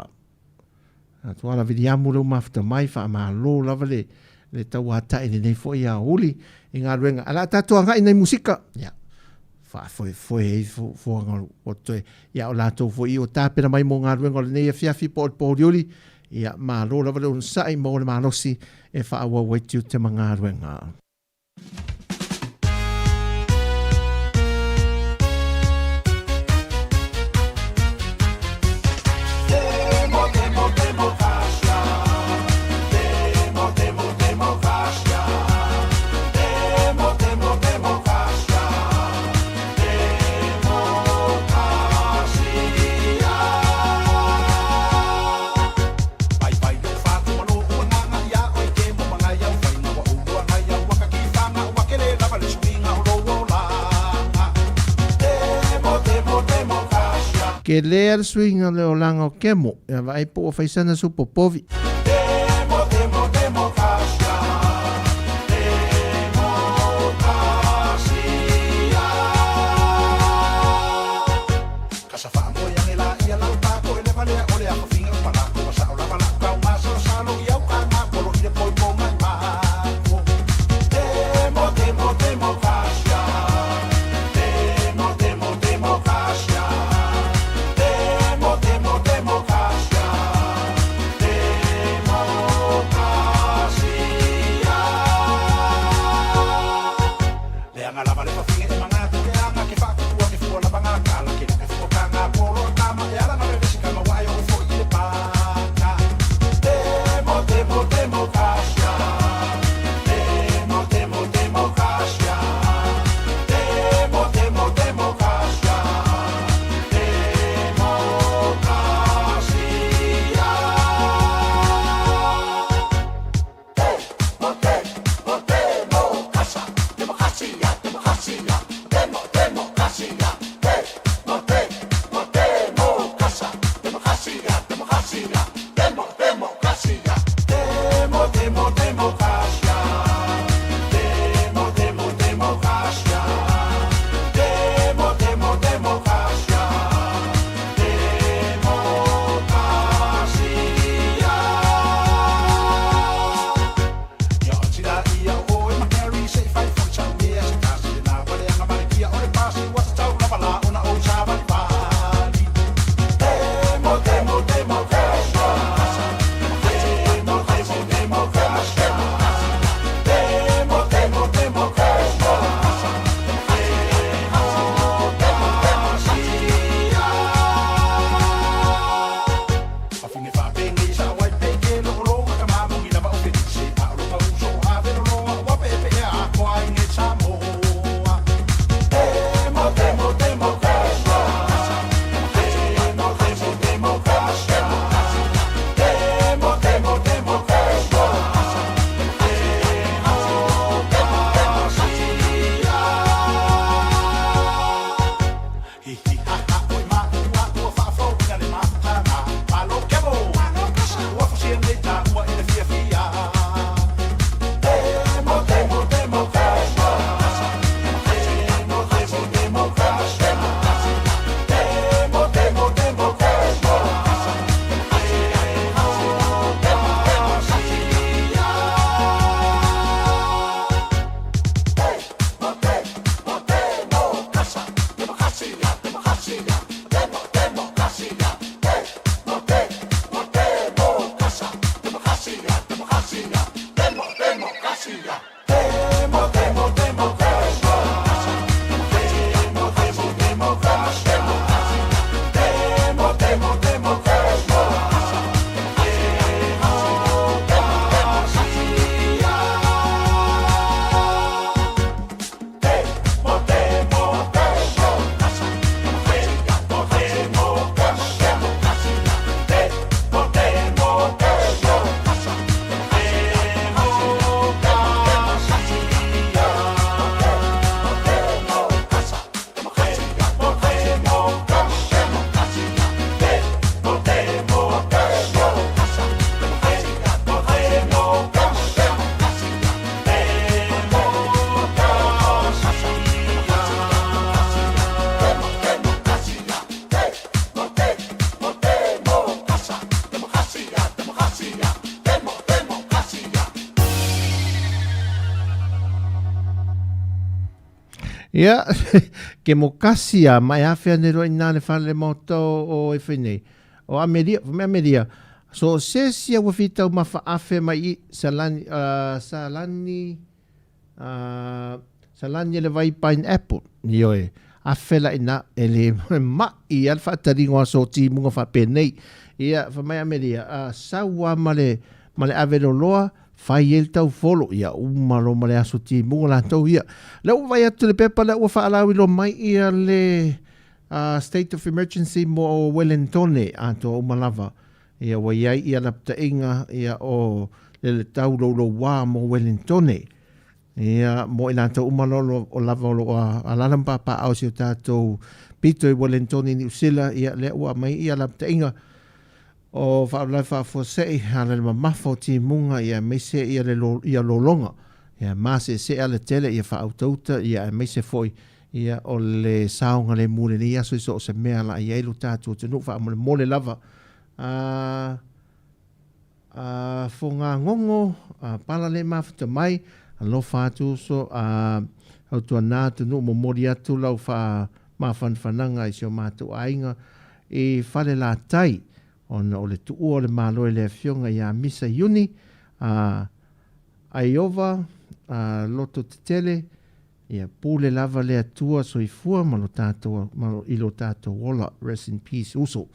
a Tuala Viliamu lea ua mafuta mai, faamalo lava le, le tauatai i lenei foi aoauli i galuega. Ae o le a tatou agai i nai musika, ia, faafoefoe ai fuafuaga o toe, ia o latou foi ua tapena mai mo galuega o lenei afiafi po o le pōuliuli, ia malo lava le onosai, maua le malosi e faaauau ai tiute ma galuega. Ke lea le suiga o le olaga o Kemo, ia vaai po ua fai sana supo povi. Ia, ke mo kasi a ma e afea nei loa ina le fale le maota o e fai nei. O Amelia, fai mai Amelia, so se sia ua fitau mafaafe mai i salani, salani, salani e le vai pineapple. Ioe, afe la ina, e le ma'i a le faataliga o aso o timuga faapenei. Ia, fai mai Amelia, sau a ma le, ma le ave loloa, Fai ai le taufolo, ia uma loa ma le aso timuga latou ia. Lea ua vaai atu i le pepa lea ua faalauiloa mai ia le State of Emergency mo Welentone atoa uma lava. Ia ua i ai ia lapataiga ia o le tauloulouā mo Welentone. Ia mo i latou uma loa o lava o lo o alaala ma papaaao i si o tatou pito i Welentone i Niu Sila, ia lea ua aumai ia lapataiga O faalavelave faafuasei ala le mamafa o timuga ia aemaise ia le ia lologa ia maseesee ala tele ia faautauta ia aemaise foi ia o le saogalemu i lenei aso i so o se mea la i ai lo tatou atunuu faamolemole lava a a fogagogo a pala le mafuta mai alofa atu uso a tautuana atunuu momoli atu lau faa mafanafanaga i si o matou aiga i Falelatai ona o le tuua o le Malo e le Afioga ia Misa Iuni a Aiova a Loto Tetele, ia pule lava le Atua soifua ma lo tatou ma i lo tatou ola. Rest in peace uso.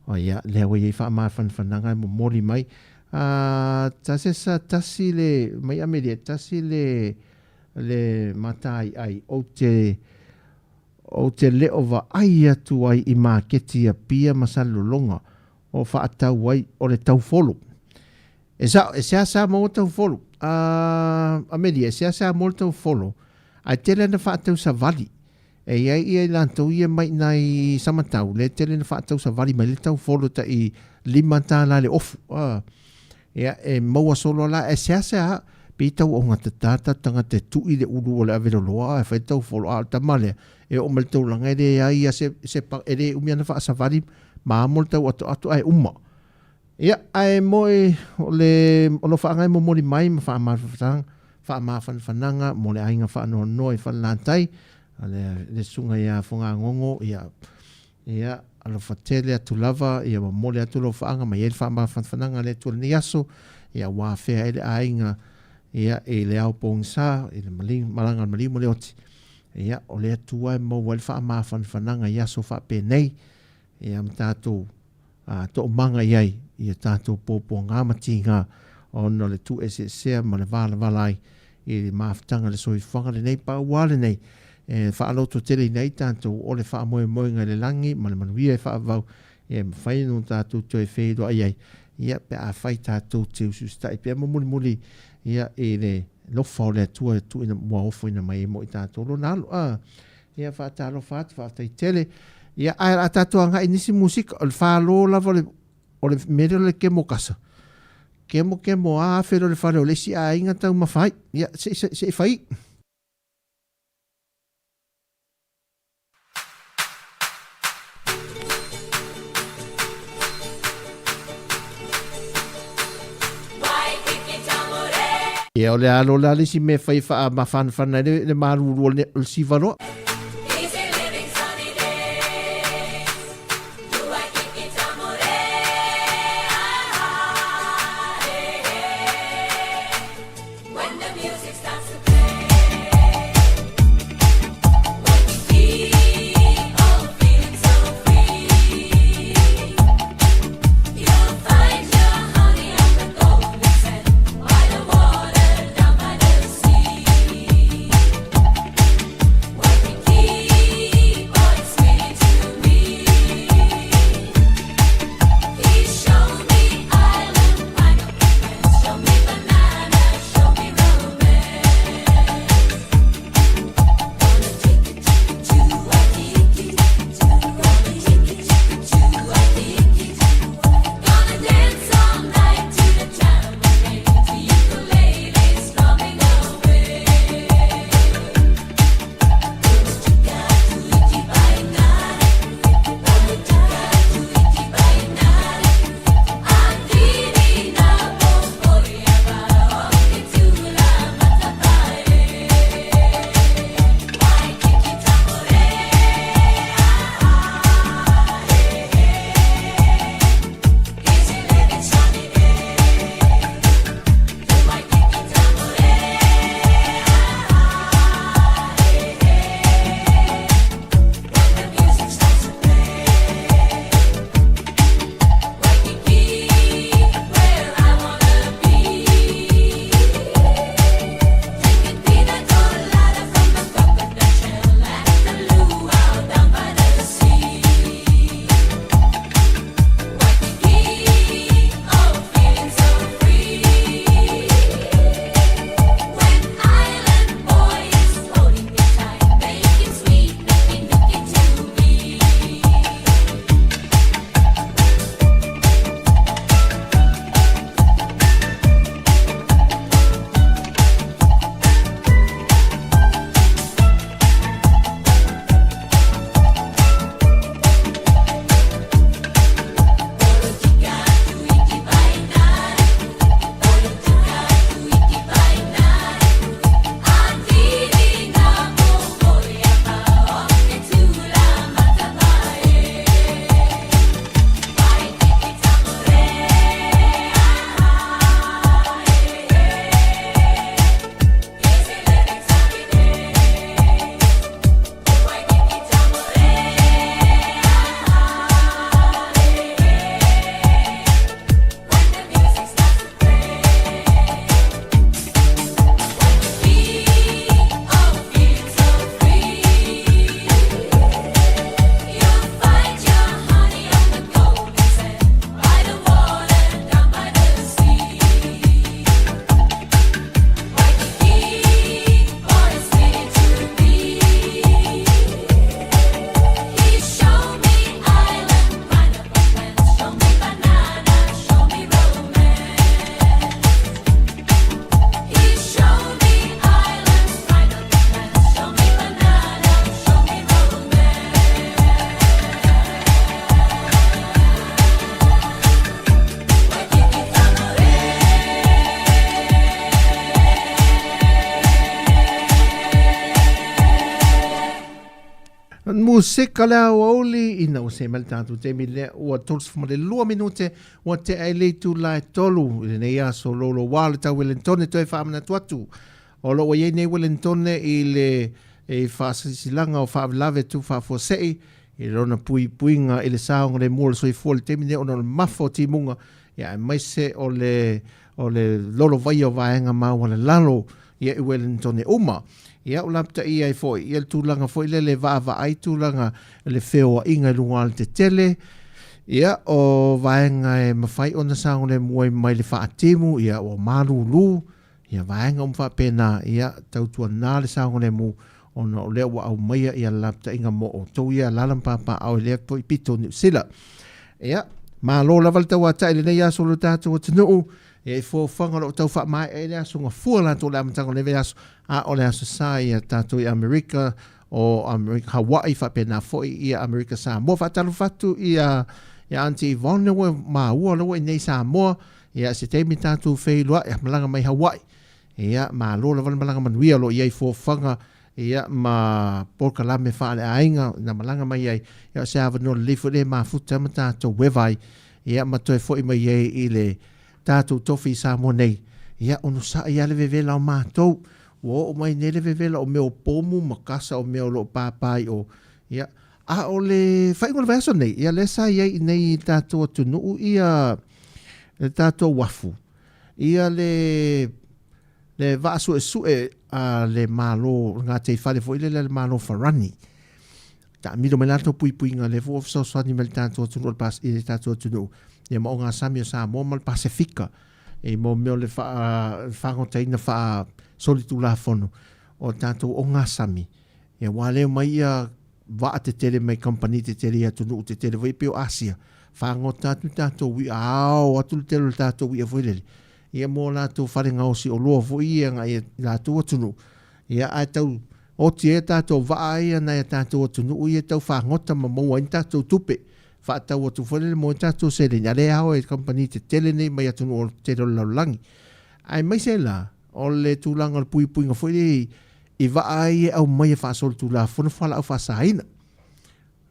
O ia lea ua i ai faamafanafanaga e momoli mai a tasi sa tasi le mai Amelia tasi le le mataiai ou te Ou te le o vaai atu ai i maketi i Apia ma Salelologa o faatau ai o le taufolo. E sao, e seasea maua taufolo. A, Amelia, e seasea maua le taufolo, ae tele ana faatau savali. E i ai ia i latou ia mai nai Samatau, lea e tele na faatau savali mai le taufolo tai $5 le ofu. A, Ia, e maua solo la, e seasea pei tau augatata ta tagata e tui le ulu o le ave loloa ae fai taufolo, a o le tama lea, e oo mai le taulaga e leai ia se, se e le umi ana faasavali ma amo le tau atoato ae uma. Ia, ae moe o le alofa e momoli mai ma faamafanafanaga, faamafanafanaga mo le aiga faanoanoa i Falelatai, le, le susuga ia Fogagogo, ia, Ia, alofa tele atu lava, ia momoli atu lou faaga ma i ai le faamafanafanaga a le Atua i lenei aso, ia ua afea ai le aiga, ia, i le ao pogisa, i le maliu, malaga a le maliu ma le oti. Ia, o le Atua e maua ai le faamafanafanaga i aso faapenei, ia ma tatou a, toomaga i ai i a tatou puapuaga ma tiga, ona o le tuueseesea ma le valavala ai i le mafutaga i le soifuaga lenei. Pau lava lenei e faalototeleina ai tatou o le faamoemoega i le lagi ma le manuia e faavavau e mafai ona tatou toe feiloai ai, ia, pe afai tatou te usiusitai pea ma mulimuli, ia, i le alofa o le Atua e tuuina ua ofoina mai ai mo i tatou lona alo. A, ia, faatalofa atu, faafetai tele. Ia, ae o le a tatou agai i nisi musika, o le falo lava o le, o le mea lea o le kemokasa. Kemo kemo a afe loa le fale o le isi aiga taumafa ai. Ia, se i, se i fai. Ia, o le alo la le isi mea e fai e faamafanafana ai le malulu o le siva loa. Musika le aoauli ina ua see mai le tatou taimi lea ua 32 minute ua tea i le itula e 3 i lenei aso louloua o le tau Welentone toe faamanatu atu o lo o ua i ai nei Welentone i le i faasilasilaga o faalavelave tuufaafuasei i lona puipuiga i le saogalemu o le soifua i le taimi nei ona o le mafa o timuga ia aemaise o le o le lolovaia o vaega maualalalo ia i Wellington uma. Ia o lapataia ai foi ia le tulaga foi lele vaavaai tulaga le feoaiga i luga o le tetele, ia o vaega e mafai ona saogalemu ai mai le faatimu, ia ua malulu, ia vaega uma faapena, ia tautuana le saogalemu ona o lea ua aumaia ia le lapataiga mo outou ia alaala ma papaaao i lea foi pito o Niu Sila. Ia, malo lava le tauatai i lenei aso o lo tatou atunuu. Ia i fuafuaga o lo o tau faamaea ai le aso gafua latou le amataga o lenei vaiaso, a o le Aso Sa ia tatou i Amerika, o Amerika, Hawaii faapena foi ia Amerika Samoa. Faatalofa atu ia ia Aunty Yvonne ua maua lea ua i inei i Samoa, ia se taimi tatou feiloai, malaga mai Hawaii. Ia malo lava le malaga manuia o lo o i ai fuafuaga ia ma polokalame faaleaiga na malaga mai ai, ia o se avanoa lelei foi lea e mafuta ma tatou eva ai, ia ma toe foi mai ai i le tatou tofi i Samoa nei. Ia onosai lava le vevela o matou, ua oo mai nei le vevela o mea o pomu ma kasa o mea o lo o pāpā i o, ia, a o le faaiuga o le vaiaso nei, ia lea sa i ai i nei i le tatou atunuu ia le tatou uafu, ia le le vaa suesue a le Malo, le gataifale foi lele a le Malo Farani. Taamilo mai latou puipuiga lea foi ua fesoasoani mai le tatou atunuu i le tatou atunuu ia ma ogasami o Samoa ma le Pasefika i mo mea o le faagotaina faa solitulafono o tatou ogasami. Ia ua leo mai ia vaa tetele mai kamupani tetele i atunuu tetele foi pei o Asia, fagota atu tatou i'a, ao atu le tele o le tatou i'a foi lele, ia mo latou fale gaosi oloa foi ia agai i latou atunuu, ia ae tau oti ai a tatou vaa ia nai a tatou atunuu ia tau fagota ma maua ai ni tatou tupe, faatau atu foi lele maua ai tatou seleni, a o lea e ao e kamupani tetele nei mai atunuu tetele o le lalolagi. Aemaise la, o le tulaga o le puipuiga foi lea i vaa ai e aumai e faasolitulafono fualaau faasaina.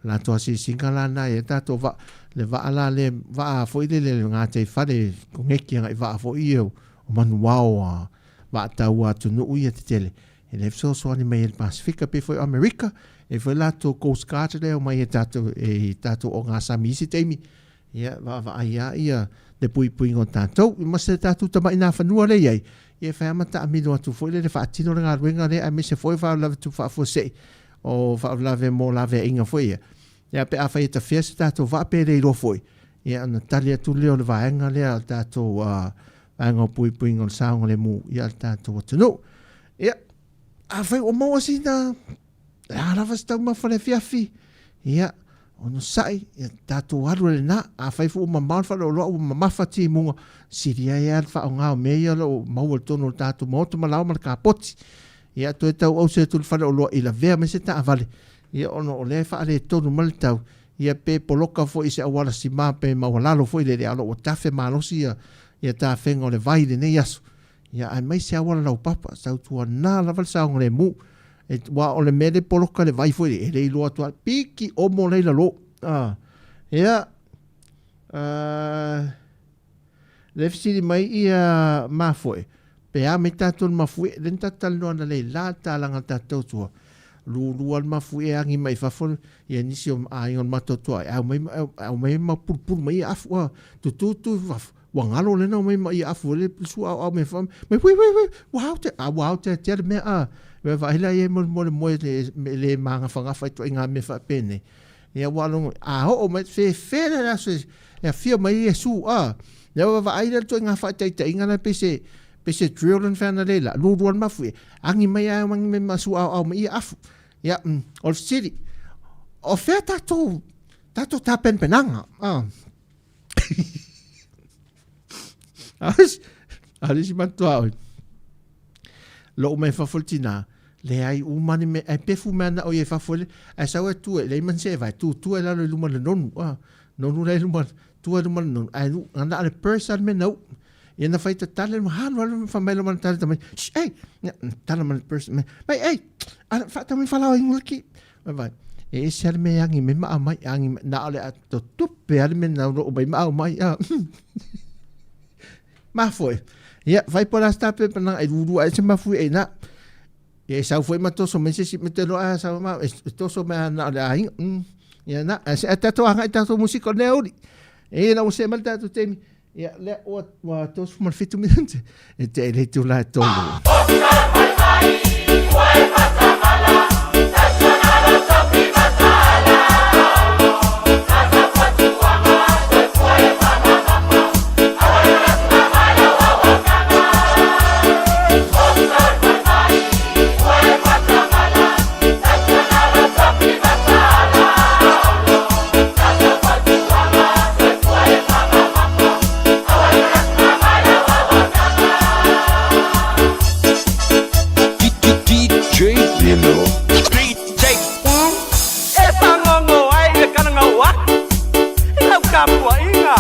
Latou asiasiga la na ia tatou vaa, le vaa la le vaa foi lele le gataifale koneti agai vaa foi ia o manuao a vaa taua atunuu ia tetele. E le fesoasoani mai e le Pasefika pei foi o Amerika, e foi latou Coast Guard lea omai e tatou e tatou ogasami i isi taimi. Ia, vaavaai lava ia le puipuiga o tatou, ma se tatou tamai nafanua lea e i ai, ia e fai lava ma taamilo atu foi lele faatino le galuega lea, aemaise foi o faalavelave tupu faafuasei, o faalavelave mo laveaiga foi ia. Ia, pe afai e tafea se tatou vaa pe le iloa foi, ia ona tali atu lea o le vaega lea o le tatou vaega o puipuiga o le saogalemu ia le tatou atunuu. Ia, afai ua maua sina Le a lava se taumafa le afiafi, ia, onosai, ia tatou alu ai lena. Afai foi ua mamao le faaloaloa ua mamafa timuga, sili ai lava le faaaoga o mea ia o lo o maua i totonu o le tatou maota ma laoa ma le kapoti. Ia, toe tau ause atu le faleoloa i lavea mai se taavale, ia ona o lea e faaletonu mai le tau, ia pe poloka foi i se auala sima pe maualalo foi lele, a o lo o ua tafe malosi ia, ia tafega o le vai i lenei aso. Ia, aemaise auala laupapa, tautuana lava le saogalemu. E, aua o le mea le poloka le vai foi, e le iloa atu lava, piki omo la i lalo. Ah, ia, le fesili mai ia mafoe, pe a mai tatou le mafuie, lea na tatou talanoa analeila le talaga a le tatou tautua, lulua le mafuie agi mai fafo ia nisi o aiga o le matou tuaoi, ae aumai, aumai ma pulupulu mai ia afu, ah, tutu tu i fafo, Ua galo lena omai ma ia afu le sua au au me fa me hui hui hui ua hau te a ua hau te te le mea a me va hila ye mo mo le moe le me le manga fa ngafa to inga me fa pene ia ua longo a ho o mai fe fe le la se e fia mai ye su a le wa va ai le to inga fa tai tai inga la pe se pe se drill and fa na le la lu lu ma fu angi mai a mangi me ma su au au me ia afu ia o le sili o fea tatou tatou tapenapenaga a A le isi matua oi. Lou mai fafo le tina, leai uma ni mea, ai pefu mea na o i fafo le, ai sau e tu e lei man se vai, tu tu e lalo i luma le nonu, ah, nonu le luma, tu e luma le nonu, ai nu, ngana ale purse al me nau. Ia na fai tatale ma halu alu fa mai lo man tale tamai. Shh, ei, tala man purse me. Mai ei, ala fa tamai falao ingulaki. Vai vai. E ese lava le mea e agi mai ma aumai, agi mai, na o le ato tupe lava le mea na o mai ma aumai. Ah. Mafoe. Ia, fai po la sta pe pana e lulu ai se mafu e na. Ia e sau foi ma toso mai se isi me te loa sau ma e toso mai na o le aiga. Ia na, se a tatou agai tatou musika o lea uli. E na ua see mai le tatou taimi. Ia, lea ua ua 37 minute e te le itula e tolu. DJ Lino. E pagogo ai le kalagau aku i lau tapuaiga.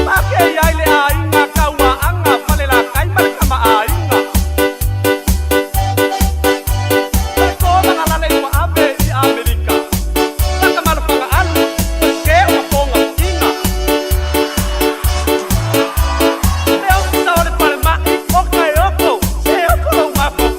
Pakei ai le aiga Kauaaga Falelatai ma le Kamaaiga. O le tolaga lale ua ave i Amerika. Laka ma le fagaalu, o le ke o ma togafitiga. Le ofisa o le falemai o Kaeoko, se oko lou mafaufau.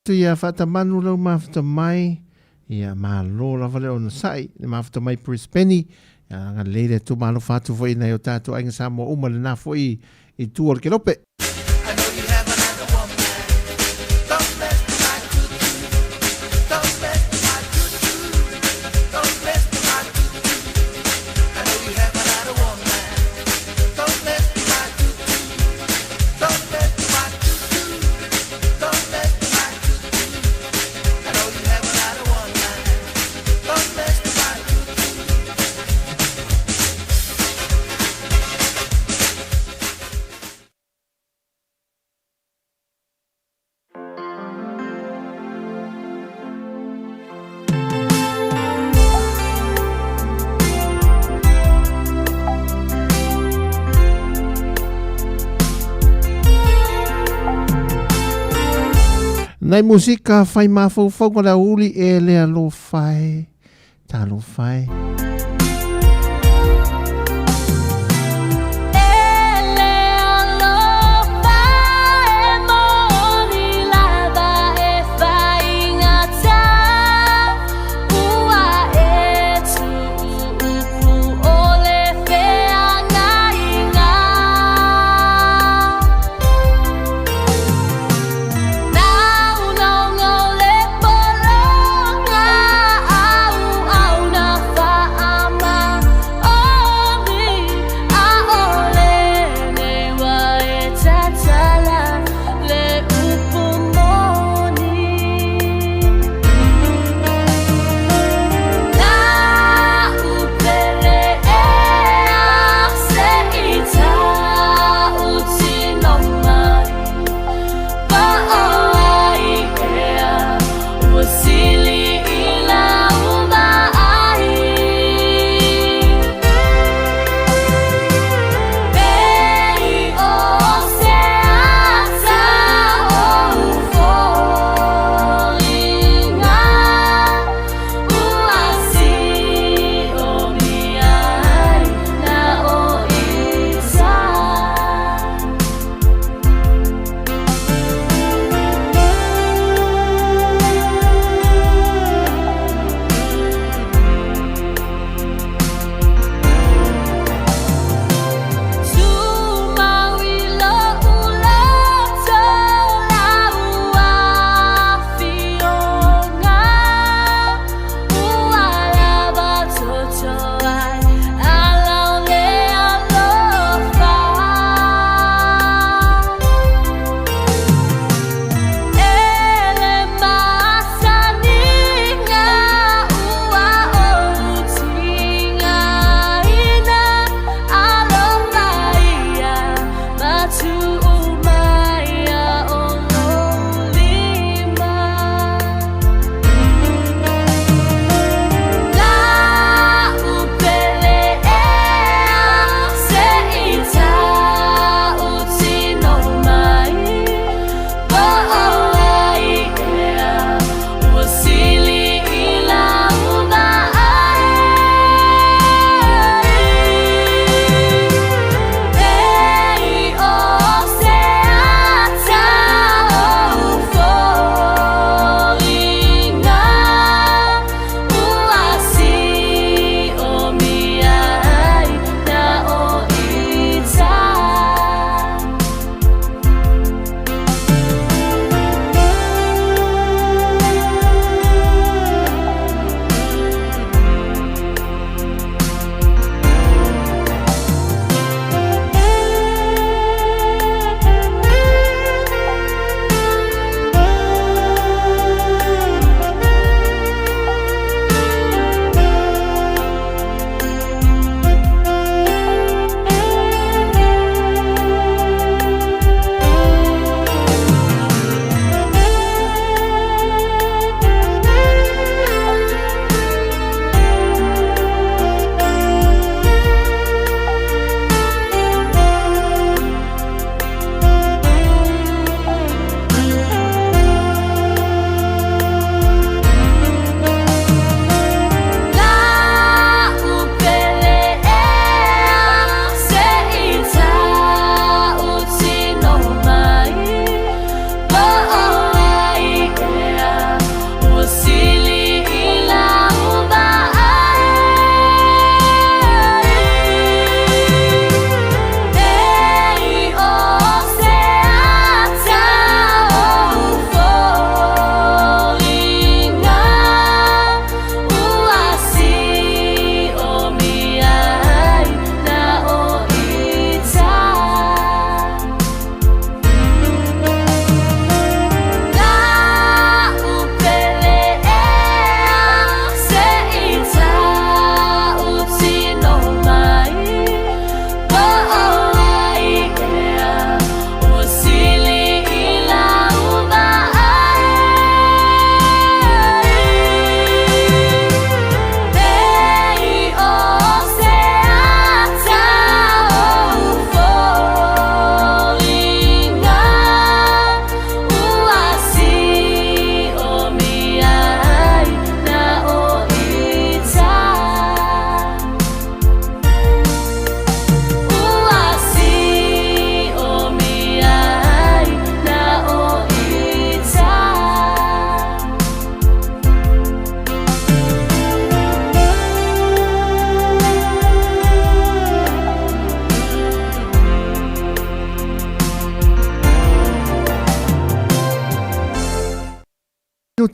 Ia faatamanu lau mafuta mai, ia malo lava le onosai, le mafuta mai Brisbane, ia agalelei le Atua ma alofa atu foi i nai o tatou aiga Samoa uma lena foi i tua o le kelope. Nai musika fai mafaufauga o le aoauli e le alofa e, talofa e.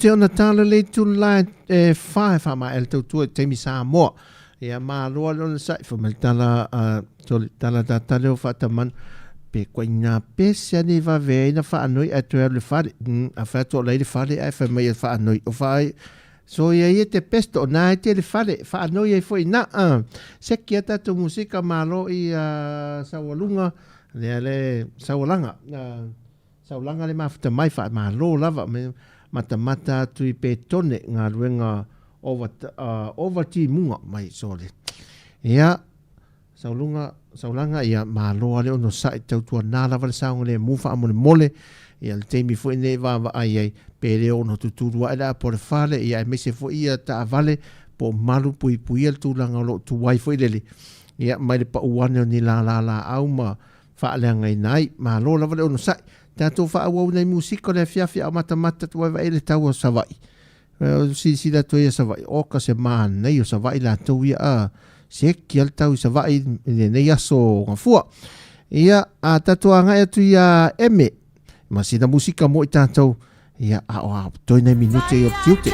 minute ona tala le itula e 4 e faamaea le tautua i taimi Samoa. Ia malo le onosai fai mai le tala a sorry tala tatale o Faatamanu pe koe ina pese ane i vave ai na faanoi ae toe alu i le fale. A fai atu o la i le fale ae fai mai e faanoi o faai So ia ia te pesto o nā e te le fale faanoi ai foi na seki a tatou musika malo i saualuga lea le saualaga Saulaga le mafuta mai faamalo lava me matamata atu i Petone galuega ova ova timuga mai sole. Ia Sauluga Saulaga ia malo a le onosai tautuana lava le saogalemu faamolemole ia le taimi foi nei vaavaai ai pe le ono tutulu ae le apo le fale ia aemaise foi ia taavale po o malu puipuia le tulaga o lo o tuai foi lele ia mai le pau ane o ni lala laau ma faaleagaina ai. Malo lava le onosai. Tatou faaauau nai musika o le afiafi a o matamata atu ai vaai le tau o Savaii. Silasila atu ai ia Savaii, oka se manaia o Savaii latou ia a seki a le tau i Savaii i lenei aso o Gafua. Ia, a tatou agai atu ia Eme, ma sina musika mo i tatou, ia a o a toi nai minute i o tiute.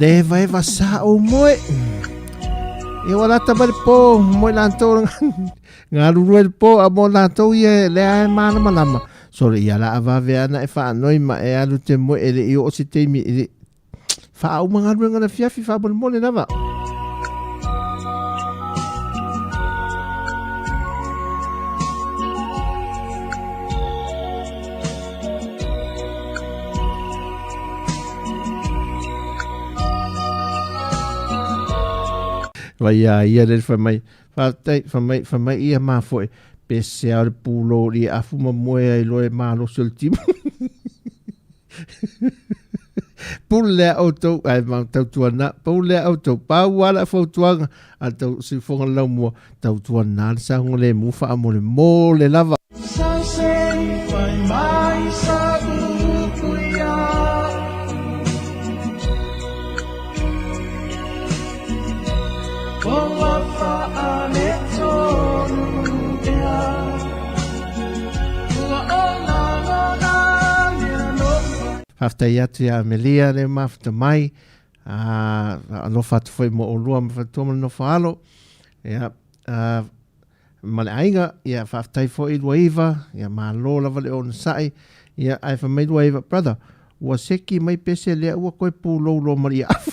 Le evaeva sa o moe. Ia ua lata mai le pō, moe latou galulue i le pō, a mo latou ia lea e malamalama. Sole ia la avave ana e faanoi ma e alu te moe e le i oo se taimi e le faauma galuega le afiafi faamolemole lava. Vai ia ia le fai mai, faafetai, fai mai, fai mai ia mafoe, pe se ao le pulou li afu ma moe ai loa e malosi o le timu. Pule lea outou, ai ma tautuana, pule lea outou, pau ala fautuaga, a tau sifoga laumua, tautuana le saogalemu faamolemole lava. Faafetai atu ia Amelia le mafuta mai, a alofa atu foi mo olua ma faletua ma le nofo alo. Ia, ma le aiga, ia faafetai foi Luaiva, ia malo lava le onosai, ia ae fai mai Luaiva, brother, ua seki mai pese lea ua koe pulou loa ma le iafu.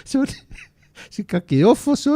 So, si kake ofo so.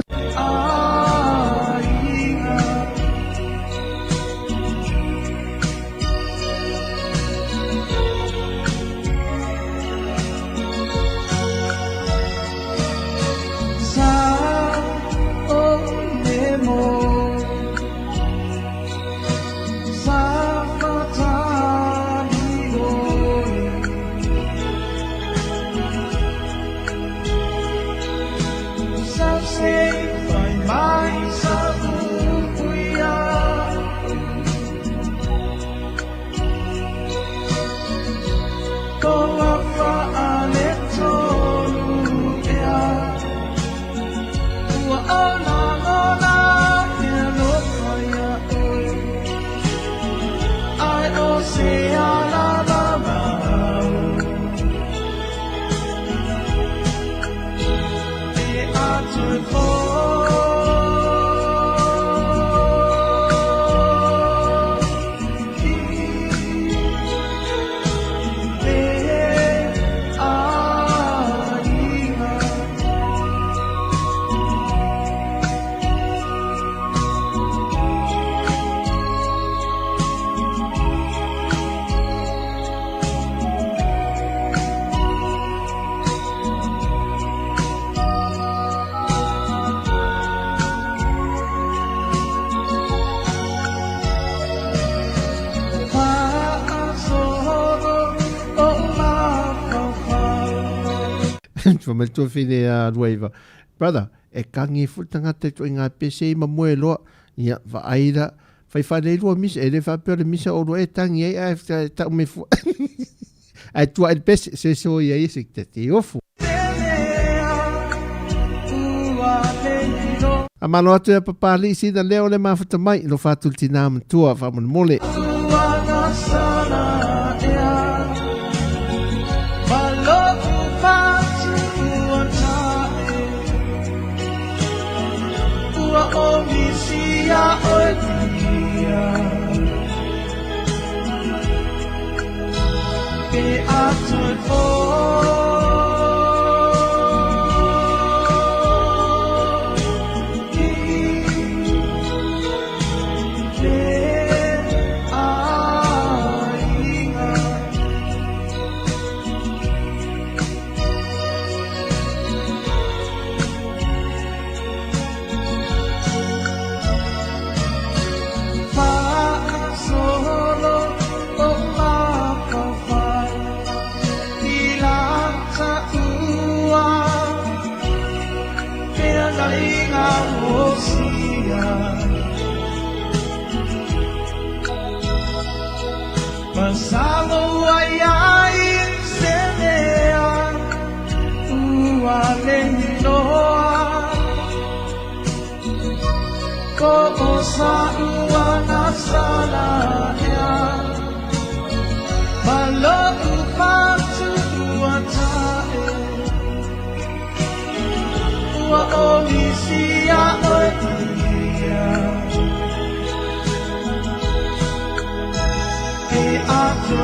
Fa mai tua whine a Ruaiva. Brother, e kangi fu tangata i toi ngā pese i mamoe loa. Ia, wa aira, whai whare rua misa, e re whapea le misa o roa e tangi ai, ai, tau me fu. Ai tua e pese, se so ia i se te te ofu. A malo atu ia papali sina leo le mafuta mai, lo whātul tina matua, whamonemole. Ia oe E atu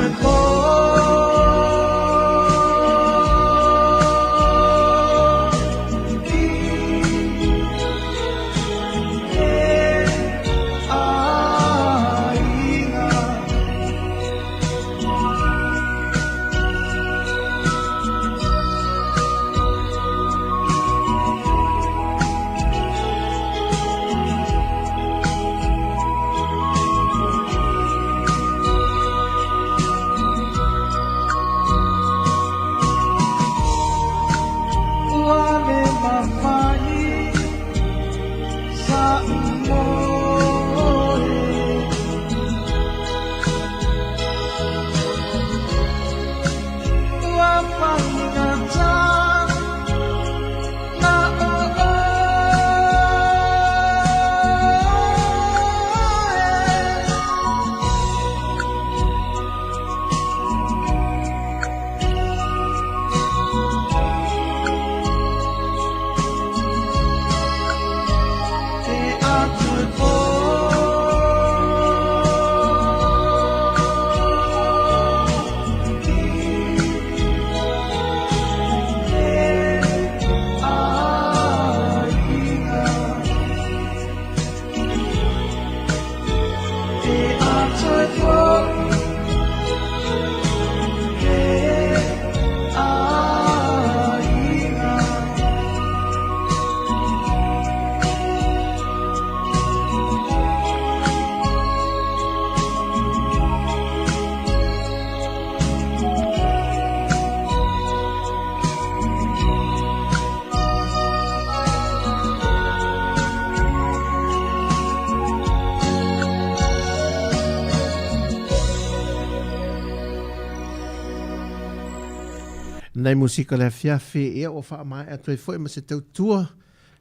Nei musika le afiafi, ia ua faamaea atu ai foi ma se tautua,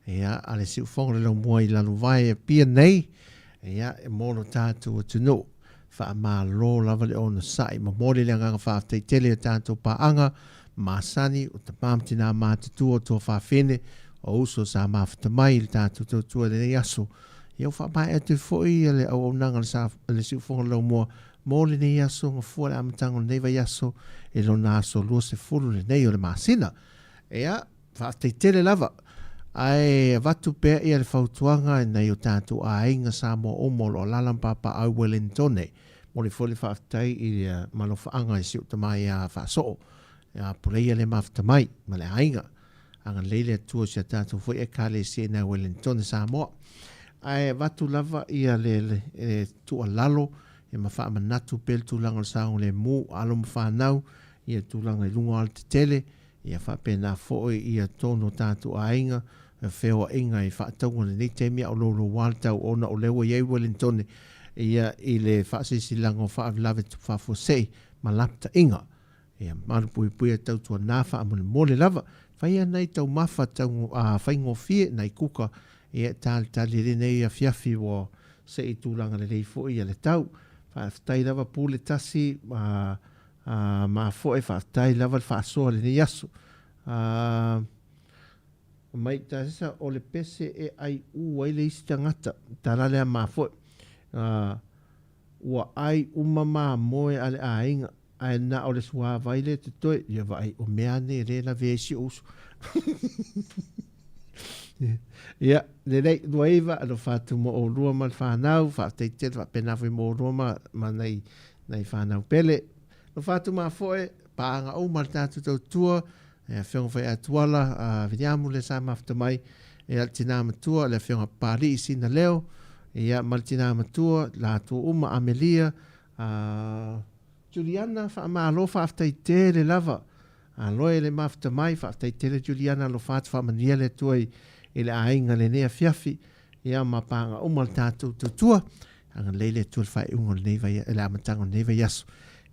ia, a le siufogo le laumua i Lalovae e Apia nei, ia, e mo lo tatou atunuu. Faamalo lava le onosai, momoli le agaga faafetai tele i a tatou paaga masani, o tama ma tina matutua, o tuafafine, o uso sa mafuta mai i le tatou tautua i lenei aso. Ia ua faamaea atu ai foi le auaunaga a le Siufogo Laumua mo lenei aso, gafua le amataga o lenei vaiaso i lona aso 20 lenei o le masina. Ia, faafetai tele lava. Ae avatu pea ia le fautuaga i nai o tatou aiga Samoa uma o lo o alaala ma papaaao i Wellingtone. Momoli foi le faafetai i le malofaaga i si ou tama ia Faasoo, ia Puleia le mafuta mai ma le aiga. Agalelei le Atua i si a tatou foi Ekalesia i nai Wellingtone Samoa. Ae avatu lava ia le, le, le tuualalo ia ma faamanatu pea le tulaga o le saogalemu, alo ma fanau, ia tulaga i luga o alatetele, ia faapena foi ia tonu o tatou aiga, feoaiga i faatauga i lenei taimi a o louloua le tau ona o lea ua i ai Wellingtone ia i le faasilasilaga o faalavelave tupu faafuasei ma lapataiga. Ia malupuipuia tautuana faamolemole lava. Faia nai taumafa tau faigofie nai kuka ia e talitali i lenei afiafi ua se i tulaga lelei foi ia le tau. Faafetai lava Pule tasi ma mafoe faafetai lava le faasoa i lenei aso. Mai tasisa o le pese e aiu ai le isi tagata. Tala lea mafoe. Ua ai uma mamoe a le aiga Ae na o le suavai lea e totoe, ia vaai, o mea nei e le lavea ai si ou uso. Ia, lelei, 29, alofa atu mo oulua ma le fanau, faafetai tele faapena foi mo oulua ma, ma nai, nai fanau pele. Alofa atu mafoe, paaga uma le tatou tautua, e afioga foi Atuala, a Viliamu le sa mafuta mai, ia le tina matua, le afioga Papalii Sina Leo, ia ma le tina matua, latou uma, Amelia, a Juliana, faamalo faafetai tele lava. Aloe le mafuta mai, faafetai tele Juliana alofa atu faamanuia le Atua i, i le aiga lenei afiafi. Ia ma paaga uma le tatou tautua. Agalelei le Atua i le faaiuga o lenei vai, le amataga o lenei vaiaso.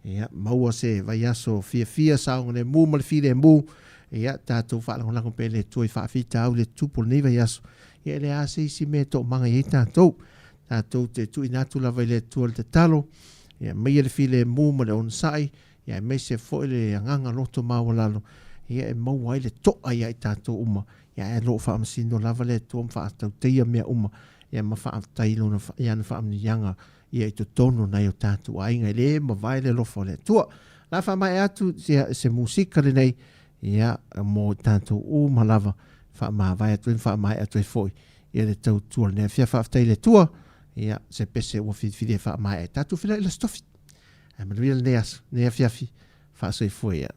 Ia maua se vaiaso fiafia saogalemu ma le filemu. Ia tatou faalagolago pea i le Atua i faafitauli e tutupu o lenei vaiaso. Ia e leai lava se isi mea e toomaga i ai tatou. Tatou te tuuina atu lava i le Atua le tatalo, ia aumaia le filemu ma le onosai, ia aemaise foi le agaga loto maualalo. ia e maua ai le to'a ia i tatou uma, ia ae lo o faamasino lava le Atua ma faatautaia mea uma, ia ma faafetai i lona i ana faamanuiaga ia i totonu o nai o tatou aiga. E le mavae le alofa o le Atua. O le a faamaea atu ia se musika lenei ia mo i tatou uma lava, faamavae atu ai ma faamaea atu ai foi ia le tautua lenei. Fia faafetai i le Atua ia se pese ua filifili e faamaea ai. Tatou feiloai i le Aso Tofi. Ae manuia lenei aso, lenei afiafi. Faasoifua ia.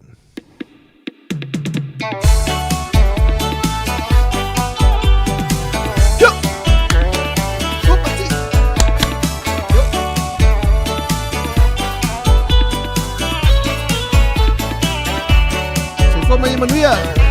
Soifua ma ia manuia.